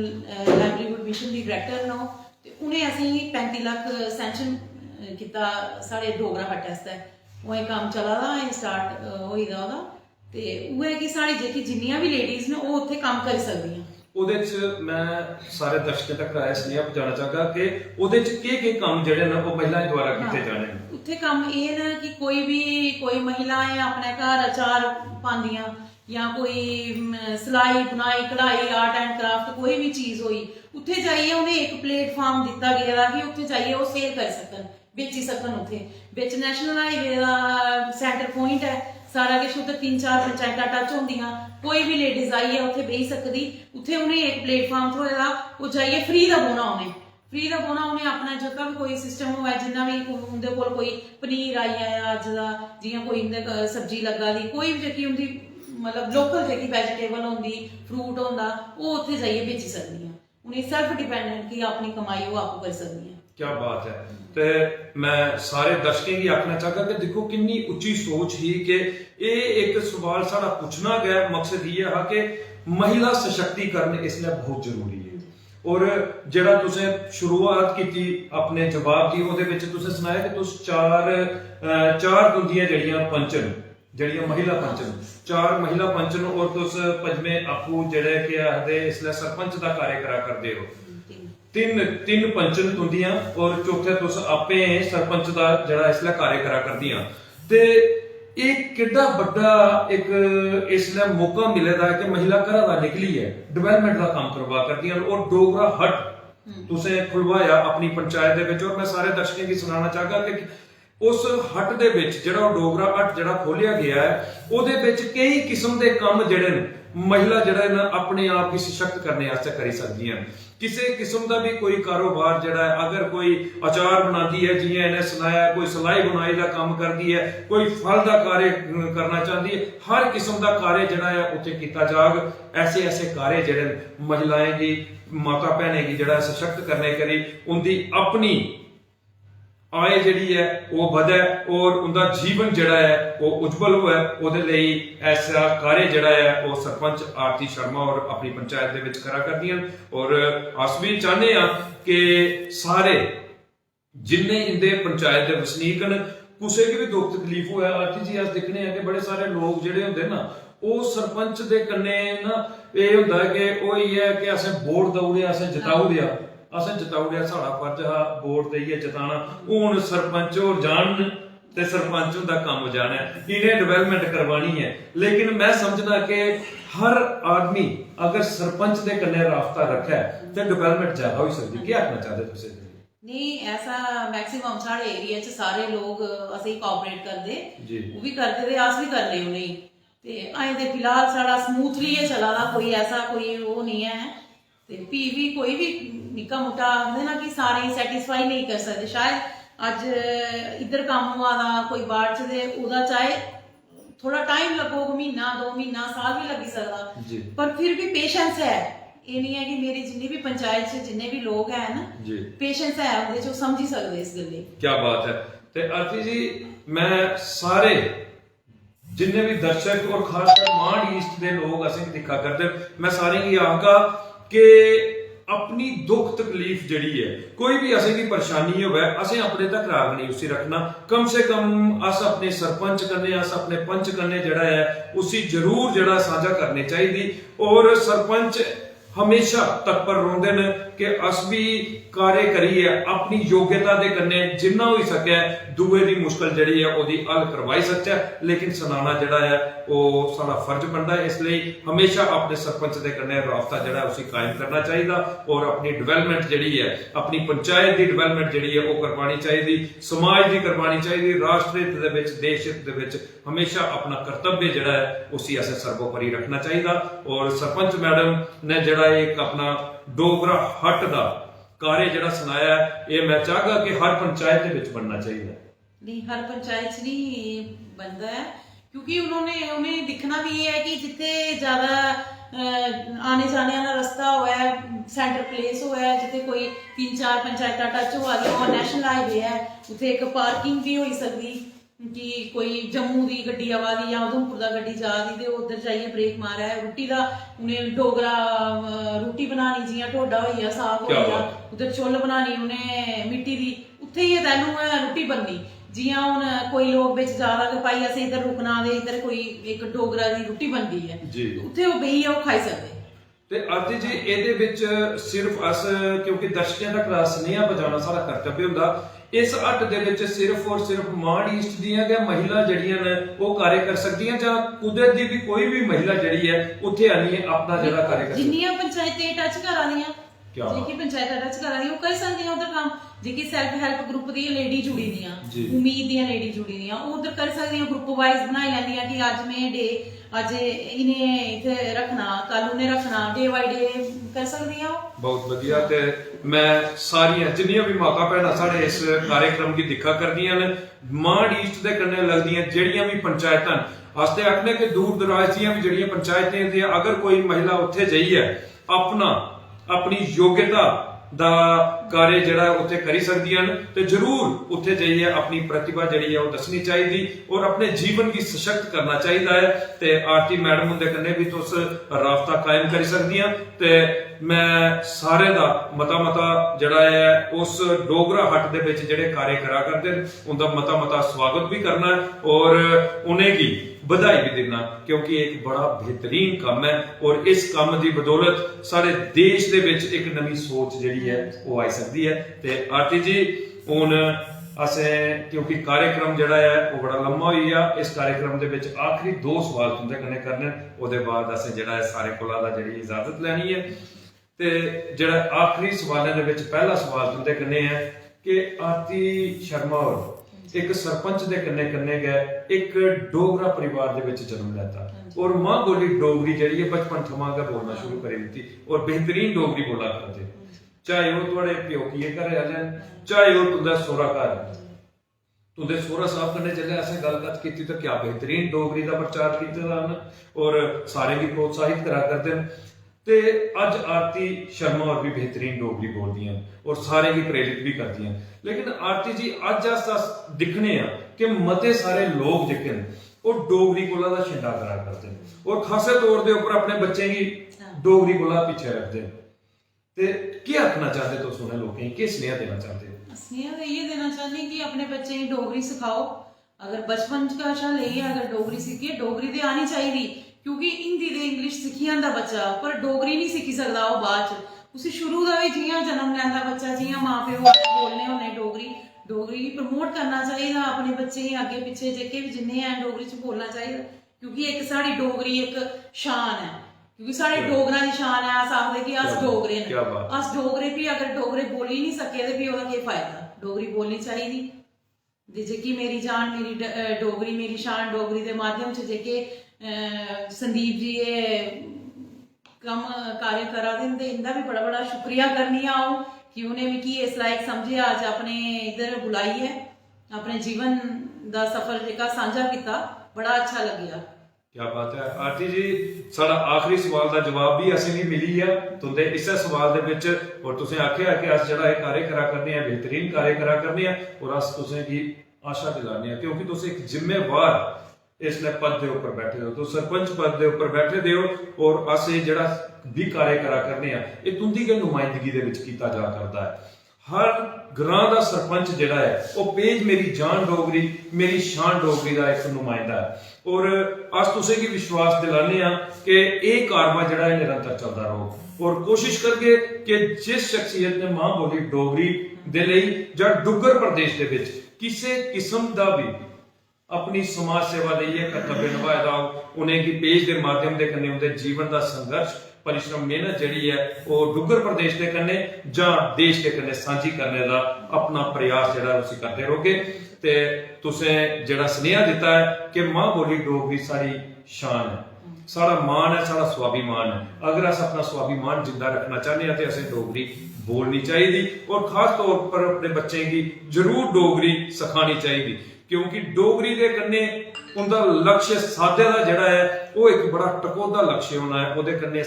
लाइवलीहुड मिशन दी डायरैक्टर न ओह्, ते उ'नें असेंगी पैंती लक्ख सैंक्शन कीता साढ़े डोगरा हट आस्तै। ओह् एह् कम्म चला दा, एह् स्टार्ट होई दा ओह्दा। ते उ'ऐ कि साढ़ी जेह्की जिन्नियां बी लेडीज न, ओह् उत्थै कम्म करी सकदियां। ओह्दे च मैं सारे दर्शकें तक एह् सनेहा पजाना चाहगा कि ओह्दे च केह्-केह् कम्म जेह्ड़े न, ओह् महिलाएं द्वारा कीते हां। जाने न। उत्थै कम्म एह् न कि कोई बी, कोई महिलाएं अपने घर अचार पांदियां, जां कोई, म, सिलाई, बुनाई, कढ़ाई, आर्ट एंड क्राफ्ट, कोई बी चीज होई, उत्थै जाइयै उ'नें इक प्लेटफार्म दित्ता गेदा कि उत्थै जाइयै ओह् सेल करी सकन, बेची सकन। उत्थै बिच नेशनल हाईवे दा सेंटर प्वाइंट ऐ, सारा किश उत्थै तिन्न चार पंचायतां टच होंदियां, कोई बी लेडीज आइयै उत्थै बेही सकदी। उत्थै उ'नें इक प्लेटफार्म थ्होए दा, ओह् जाइयै फ्री दा बौह्ना उ'नें, फ्री दा बौह्ना। उ'नें अपना जेह्का बी कोई सिस्टम होऐ, जिन्ना बी उं'दे कोल कोई पनीर आई आया अज्ज दा, जि'यां कोई इं'दे क-, सब्जी लग्गा दी, कोई बी जेह्की उं'दी मतलब लोकल जेह्की वेजिटेबल होंदी, फ्रूट होंदा, ओह् उत्थै जाइयै बेची सकदियां। उ'नें सेल्फ डिपेंडेंट, कि अपनी कमाई ओह् आपूं करी सकदियां। क्या बात है। ते मैं सारे दर्शकें गी आखना चाहगा कि दिक्खो किन्नी उच्ची सोच ही कि एह् इक सवाल साढ़ा पुच्छना गै मकसद इ'यै हा कि महिला सशक्तिकरण इसलै बहुत जरूरी है। और जेह्ड़ा तुसें शुरुआत कीती अपने जवाब दी, ओह्दे बिच तुसें सनाया कि तुस चार, अ, चार तुंदियां जेह्ड़ियां पंच न, जेह्ड़ियां महिला पंच न, चार महिला पंच न, और तुस पंजमें आपूं जेह्ड़े के आखदे इसलै सरपंच दा कार्य करा करदे ओ। तिन्न, तिन्न पंच न तुंदियां, और चौथे तुस आपे सरपंच दा जेह्ड़ा इसलै कार्य करा करदियां। ते एह् केड्डा बड्डा इक इसलै मौका मिले दा ऐ कि महिला घरा दा निकलियै डेवलपमेंट दा कम्म करवा करदियां न, और डोगरा हट तुसें खुलवाया अपनी पंचायत दे बिच। और मैं सारे दर्शकें गी सनाना चाहगा कि उस हट दे बिच जेह्ड़ा ओह् डोगरा हट जेह्ड़ा खोलेआ गेआ ऐ, ओह्दे बिच केई किस्म दे कम्म जेह्ड़े न, महिला जेह्ड़े न, अपने आप गी सशक्त करने आस्तै करी सकदियां न। किसे किस्म दा बी कोई कारोबार जेह्ड़ा ऐ, अगर कोई अचार बनांदी ऐ, जि'यां इ'नें सनाया, कोई सलाई बुनाई दा कम्म करदी ऐ, कोई फल दा कार्य, अम, करना चांह्दी ऐ, हर किस्म दा कार्य जेह्ड़ा ऐ, उत्थै कीता जाग। ऐसे ऐसे कार्य जेह्ड़े न, महिलाएं गी, माता भैनें गी जेह्ड़ा ऐ, सशक्त करने करी उं'दी अपनी आय जेह्ड़ी ऐ, ओह् बधै और उं'दा जीवन जेह्ड़ा ऐ, ओह् उज्जवल होऐ। ओह्दे लेई ऐसा कार्य जेह्ड़ा ऐ, ओह् सरपंच आरती शर्मा और अपनी पंचायत दे बिच करा करदियां न। और अस बी चाह्न्ने आं कि सारे जिन्ने इं'दे पंचायत दे वसनीक न, कुसै गी बी दुख तकलीफ होऐ, आरती जी, अस दिक्खने आं कि बड़े सारे लोक जेह्ड़े होंदे ना, ओह् सरपंच दे कन्नै ना, एह् होंदा ऐ कि ओह् इ'यै कि असें वोट देई ओड़ेआ, असें जिताई ओड़ेआ, असें जिताई ओड़ेआ, साढ़ा फर्ज हा वोट देइयै जिताना। हून सरपंच होर जान ते सरपंच हुंदा कम्म जानै, इ'नें डेवलपमेंट करवानी ऐ। लेकिन मैं समझना कि हर आदमी अगर सरपंच दे कन्नै राबता रक्खै ते डेवलपमेंट ज्यादा होई सकदी। केह् आखना चाहदे तुस एह्दे लेई? नेईं, ऐसा मैक्सिमम साढ़े एरिया च सारे लोक असेंगी कोआपरेट करदे, जी। ओह् बी करदे ते अस बी करने उ'नेंगी। ते अजें ते फिलहाल साढ़ा स्मूथली गै चला दा, कोई ऐसा कोई ओह् निं ऐ। ते फ्ही बी कोई बी निक्का मुट्टा आखदे ना कि सारें गी सैटिस्फाई नेईं करी सकदे। शायद अज्ज इद्धर कम्म होआ दा कोई बार्ड च, ते ओह्दा चाहे थोह्ड़ा टाइम लग्गोग, म्हीना, दो म्हीना, साल बी लग्गी सकदा, जी। पर फिर बी पेशेंस ऐ। एह् निं ऐ कि मेरी जिन्नी बी पंचायत च जिन्ने बी लोक हैन, जी। पेशेंस ऐ उं'दे च, ओह् समझी सकदे इस गल्लै गी। क्या बात है। ते आरती जी, मैं सारे जिन्ने भी दर्शक और खासकर मांड ईस्ट दे लोग असेंगी दिक्खा करदे न, मैं सारें गी आखगा कि अपनी दुख तकलीफ जेह्ड़ी ऐ, कोई भी असेंगी परेशानी होवै, असें अपने तक राग नेईं उसी रखना। कम से कम अस अपने सरपंच कन्नै, अस अपने पंच कन्नै जेह्ड़ा ऐ, उसी जरूर जेह्ड़ा सांझा करनी चाहिदी। और सरपंच हमेशा तत्पर रौंह्दे न कि अस बी कार्य करियै अपनी योग्यता दे कन्नै जिन्ना होई सकै दूए दी मुश्कल जेह्ड़ी ऐ ओह्दी हल करवाई सकचै। लेकिन सनाना जेह्ड़ा ऐ ओह् साढ़ा फर्ज बनदा ऐ। इसलेई हमेशा अपने सरपंच दे कन्नै राबता जेह्ड़ा ऐ उसी कायम करना चाहिदा और अपनी डेवलपमेंट जेह्ड़ी ऐ, अपनी पंचायत दी डेवलपमेंट जेह्ड़ी ऐ ओह् करवानी चाहिदी, समाज दी करवानी चाहिदी, राष्ट्र हित दे बिच, देश हित दे बिच हमेशा अपना कर्तव्य जेह्ड़ा ऐ उसी असें सर्वोपरि रखना चाहिदा। और सरपंच मैडम ने जेह्ड़ा इक अपना डोगरा हट दा कार्य जेह्ड़ा सनाया ऐ, एह् मैं चाहगा कि हर पंचायत दे बिच बनना चाहिदा। नहीं, हर पंचायत च नहीं बनदा ऐ, क्योंकि उन्होंने उन्हें दिक्खना भी एह् ऐ कि जित्थे ज्यादा अ, आने जाने आह्ला रस्ता होऐ, सेंटर प्लेस होऐ, जित्थे कोई तिन्न चार पंचायतां टच होआ दियां होन, नेशनल हाईवे ऐ, उत्थे इक पार्किंग भी होई सकदी कि कोई जम्मू दी गड्डी आवा दी जां उधमपुर दा गड्डी जा दी ते ओह् उद्धर जाइयै ब्रेक मारै। रुट्टी दा उ'नें डोगरा अ, रुट्टी बनानी, जि'यां ढोडा होई गेआ, साग होई क्या गेआ, बात। उद्धर चुल्ल बनानी उ'नें मिट्टी दी, उत्थे गै तैलूं गै रुट्टी बननी। जि'यां हून कोई लोक बिच जा दा कि भाई असें इद्धर रुकना ते इद्धर कोई इक डोगरा दी रुट्टी बनदी ऐ, जी। उत्थे ओह् बेहियै ओह् खाई सकदे। ते आरती जी, एह्दे बिच सिर्फ अस, क्योंकि दर्शकें तक दा सनेहा पजाना साढ़ा कर्तव्य होंदा, इस हट दे बिच सिर्फ और सिर्फ मांड ईस्ट दियां गै महिला जेह्ड़ियां न ओह् कार्य करी सकदियां जां कुदै दी बी कोई बी महिला जेह्ड़ी ऐ उत्थे आनियै अपना जेह्ड़ा कार्य करी सकदी? जिन्नियां पंचायतें टच करा दियां, क्या बात। जेह्की पंचायतां टच करा दियां ओह् करी सकदियां उद्धर कम्म। जेह्की सेल्फ हेल्प ग्रुप दी लेडी जुड़ी दियां, जी। उम्मीद दियां लेडी जुड़ी दियां, ओह् उद्धर करी सकदियां, ग्रुप वाइज बनाई लैंदियां कि अज्ज में डे, अज्ज इ'नें इत्थै रक्खना, कल उ'नें रक्खना, डे बाय डे करी सकदियां ओह्। बहुत वधिया। ते मैं सारियां जिन्नियां भी माता भैनां साढ़े इस कार्यक्रम गी दिक्खा करदियां न, मांड ईस्ट दे कन्नै लगदियां जेह्ड़ियां भी पंचायतां न, अस ते आखने कि दूर दराज दियां भी जेह्ड़ियां पंचायतें दियां अगर कोई महिला उत्थे जाइयै अपना, अपनी योग्यता दा कार्य जेह्ड़ा ऐ उत्थे करी सकदियां न, ते जरूर उत्थे जाइयै अपनी प्रतिभा जेह्ड़ी ऐ ओह् दस्सनी चाहिदी और अपने जीवन गी सशक्त करना चाहिदा ऐ। ते आरती मैडम हुंदे कन्नै बी तुस राबता कायम करी सकदियां। ते मैं सारें दा मता मता जेह्ड़ा ऐ उस डोगरा हट दे बिच जेह्ड़े कार्य करा करदे न उंदा मता मता स्वागत भी करना ऐ और उ'नेंगी बधाई भी दिन्ना, क्योंकि इक बड़ा बेहतरीन कम्म ऐ और इस कम्म दी बदौलत साढ़े देश दे बिच इक नमीं सोच जेह्ड़ी ऐ ओह् आई सकदी ऐ। ते आरती जी, हून असें, क्योंकि कार्यक्रम जेह्ड़ा ऐ ओह् बड़ा लम्मा होई गेआ, इस कार्यक्रम दे बिच आखरी दो सवाल तुंदे कन्नै करने न, ओह्दे बाद असें जेह्ड़ा ऐ सारें कोला दा जेह्ड़ी इजाजत लैनी ऐ। ते जेह्ड़ा आखरी सवालें दे बिच पैह्ला सवाल तुंदे कन्नै ऐ कि आरती शर्मा होर इक सरपंच दे कन्नै कन्नै गै इक डोगरा परिवार दे बिच जन्म लैता और मां बोली डोगरी जेह्ड़ी ऐ बचपन थमां गै बोलना शुरू करी दित्ती और बेहतरीन डोगरी बोला करदे, चाहे ओह् थुआढ़े प्योकिये घरै आह्ले न, चाहे ओह् तुं'दा सौह्रा घर ऐ। तुं'दे सौह्रा साहब कन्नै जेल्लै असें गल्ल कत्थ कीती तां क्या बेहतरीन डोगरी दा प्रचार कीते दा उ'नें और सारें गी प्रोत्साहित करा करदे न। ते अज्ज आरती शर्मा होर बी बेहतरीन डोगरी बोलदियां न और सारें गी प्रेरित बी करदियां न। लेकिन आरती जी, अज्ज अस, अस दिक्खने आं कि मते सारे लोक जेह्के न ओह् डोगरी कोला दा छिंडा करा करदे न और खासै तौर दे उप्पर अपने बच्चें गी डोगरी कोला पिच्छे रखदे न। ते केह् आखना चांह्दे तुस उ'नें लोकें गी, केह् सनेहा देना चांह्दे ओ? सनेहा ते इ'यै देना चाह्न्नी कि अपने बच्चें गी डोगरी सखाओ। अगर बचपन कशा लेइयै अगर डोगरी सिक्खियै, डोगरी ते आनी चाहिदी, क्योंकि हिंदी ते इंग्लिश सिक्खी जंदा बच्चा, पर डोगरी नहीं सिक्खी सकदा ओह् बाद च। उसी शुरू दा बी जि'यां जन्म लैंदा बच्चा, जि'यां मां प्यो अस बोलने होन्ने डोगरी, डोगरी गी प्रमोट करना चाहिदा, अपने बच्चें गी अग्गें पिच्छें जेह्के बी जिन्ने हैन डोगरी च बोलना चाहिदा, क्योंकि इक साढ़ी डोगरी इक शान ऐ, क्योंकि साढ़े डोगरां दी शान ऐ। अस आखदे कि अस क्या बात, डोगरे न। क्या बात। अस डोगरे भी अगर डोगरे बोली नहीं सके ते भी ओह्दा केह् फायदा? डोगरी बोलनी चाहिदी। ते जेह्की मेरी जान, मेरी ड-, अ, डोगरी, मेरी शान डोगरी दे माध्यम च जेह्के, अ, संदीप जी एह् कम्म कार्य करा दे न ते इं'दा बी बड़ा बड़ा शुक्रिया करनी आं अ'ऊं कि उ'नें मिगी इस लायक समझेआ, अज्ज अपने इद्धर बुलाइयै अपने जीवन दा सफर जेह्का सांझा कीता, बड़ा अच्छा लग्गेआ। क्या बात है आरती जी, साढ़ा आखिरी सवाल दा जवाब भी असें भी मिली गेआ तुंदे इस्सै सवाल दे बिच। और तुसें आखेआ कि अस जेह्ड़ा एह् कार्य करा करने आं, बेहतरीन कार्य करा करने आं, और अस तुसें गी आशा दिलाने आं, क्योंकि तुस इक जिम्मेवार इसलै पद दे उप्पर बैठे दे ओ, तुस सरपंच पद दे उप्पर बैठे दे ओ, और अस एह् जेह्ड़ा भी कार्य करा करने आं, एह् तुंदी गै नुमाइंदगी दे बिच कीता जा करदा ऐ। हर ग्रां दा सरपंच जेह्ड़ा ऐ, ओह् पेज मेरी जान डोगरी, मेरी शान डोगरी दा इक नुमाइंदा ऐ। और अस तुसें गी विश्वास दिलाने आं कि एह् कारवा जेह्ड़ा ऐ निरंतर चलदा रौह्ग। और कोशिश करगे कि जिस शख्सियत ने मां बोली डोगरी दे लेई जां डुग्गर प्रदेश दे बिच किसे किस्म दा भी अपनी समाज सेवा देइयै कर्तव्य नभाए दा होग, उ'नेंगी पेज दे माध्यम दे कन्नै उं'दे जीवन दा संघर्ष, परिश्रम, मेहनत जेह्ड़ी ऐ, ओह् डुग्गर प्रदेश दे कन्नै जां देश दे कन्नै सांझी करने दा अपना प्रयास जेह्ड़ा ऐ, उसी करदे रौह्गे। ते तुसें जेह्ड़ा सनेहा दित्ता ऐ कि मां बोली डोगरी साढ़ी शान ऐ, साढ़ा मान ऐ, साढ़ा स्वाभिमान ऐ। अगर अस अपना स्वाभिमान जिंदा रखना चाह्न्ने आं ते असें डोगरी बोलनी चाहिदी और खास तौर पर अपने बच्चें गी जरूर डोगरी सखानी चाहिदी, क्योंकि डोगरी दे कन्नै उं'दा लक्ष्य साधे दा जेह्ड़ा ऐ, ओह् इक बड़ा टकोह्दा लक्ष्य होना ऐ। ओह्दे कन्नै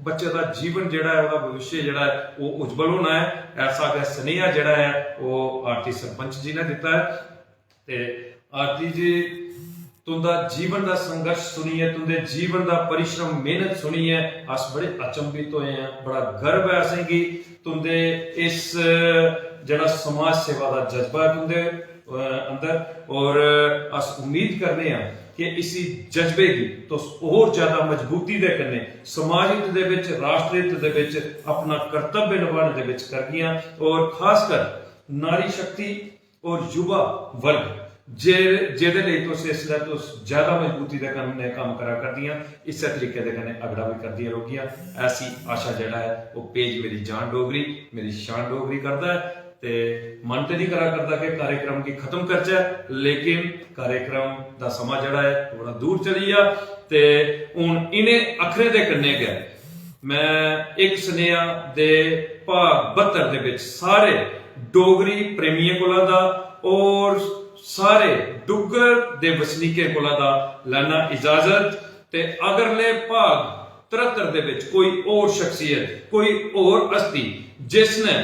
बच्चे दा जीवन जेह्ड़ा ऐ, ओह्दा भविष्य जेह्ड़ा ऐ, ओह् उज्जवल होना ऐ। ऐसा गै सनेहा जेह्ड़ा ऐ, ओह् आरती सरपंच जी ने दित्ता ऐ। ते आरती जी, तुं'दा जीवन दा संघर्ष सुनियै, तुं'दे जीवन दा परिश्रम, मेहनत सुनियै अस बड़े अचंभित होए आं। बड़ा गर्व ऐ असेंगी तुं'दे इस जेह्ड़ा समाज सेवा दा जज्बा ऐ तुं'दे, अ, अंदर, और अस उम्मीद करने आं कि इसी जज्बे गी तुस होर ज्यादा मजबूती दे कन्नै समाज हित दे बिच, राष्ट्र हित दे बिच अपना कर्तव्य नभाने दे बिच करगियां, और खासकर नारी शक्ति और युवा वर्ग जे-, जेह्दे लेई तुस इसलै तुस ज्यादा मजबूती दे कन्नै कम्म करा करदियां, इस्सै तरीके दे कन्नै अगड़ा बी करदियां रौह्गियां। ऐसी आशा जेह्ड़ा ऐ, ओह् पेज मेरी जान डोगरी, मेरी शान डोगरी करदा ऐ। ते मन ते नहीं करा करदा कि कार्यक्रम गी खत्म करचै, लेकिन कार्यक्रम दा समां जेह्ड़ा ऐ, ओह् बड़ा दूर चली गेआ। ते हून इ'नें अक्खरें दे कन्नै गै मैं इक सनेहा दे भाग बहत्तर दे बिच सारे डोगरी प्रेमियें कोला दा और सारे डुग्गर दे वसनीकें कोला दा लैना इजाजत। ते अगरले भाग तरहत्तर दे बिच कोई होर शख्सियत, कोई होर हस्ती जिसने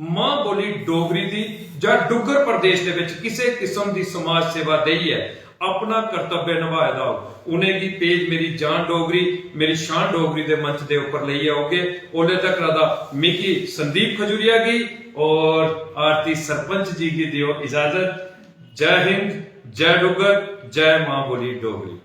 मां बोली डोगरी दी जां डुग्गर प्रदेश दे विच किसे किस्म दी समाज सेवा देइयै अपना कर्तव्य नभाए दा होग, उ'नेंगी पेज मेरी जान डोगरी, मेरी शान डोगरी दे मंच दे उप्पर लेइयै औगे। ओल्ले तकर दा मिगी संदीप खजूरिया गी और आरती सरपंच जी गी दियो इजाजत। जय हिंद, जय डुग्गर, जय मां बोली डोगरी।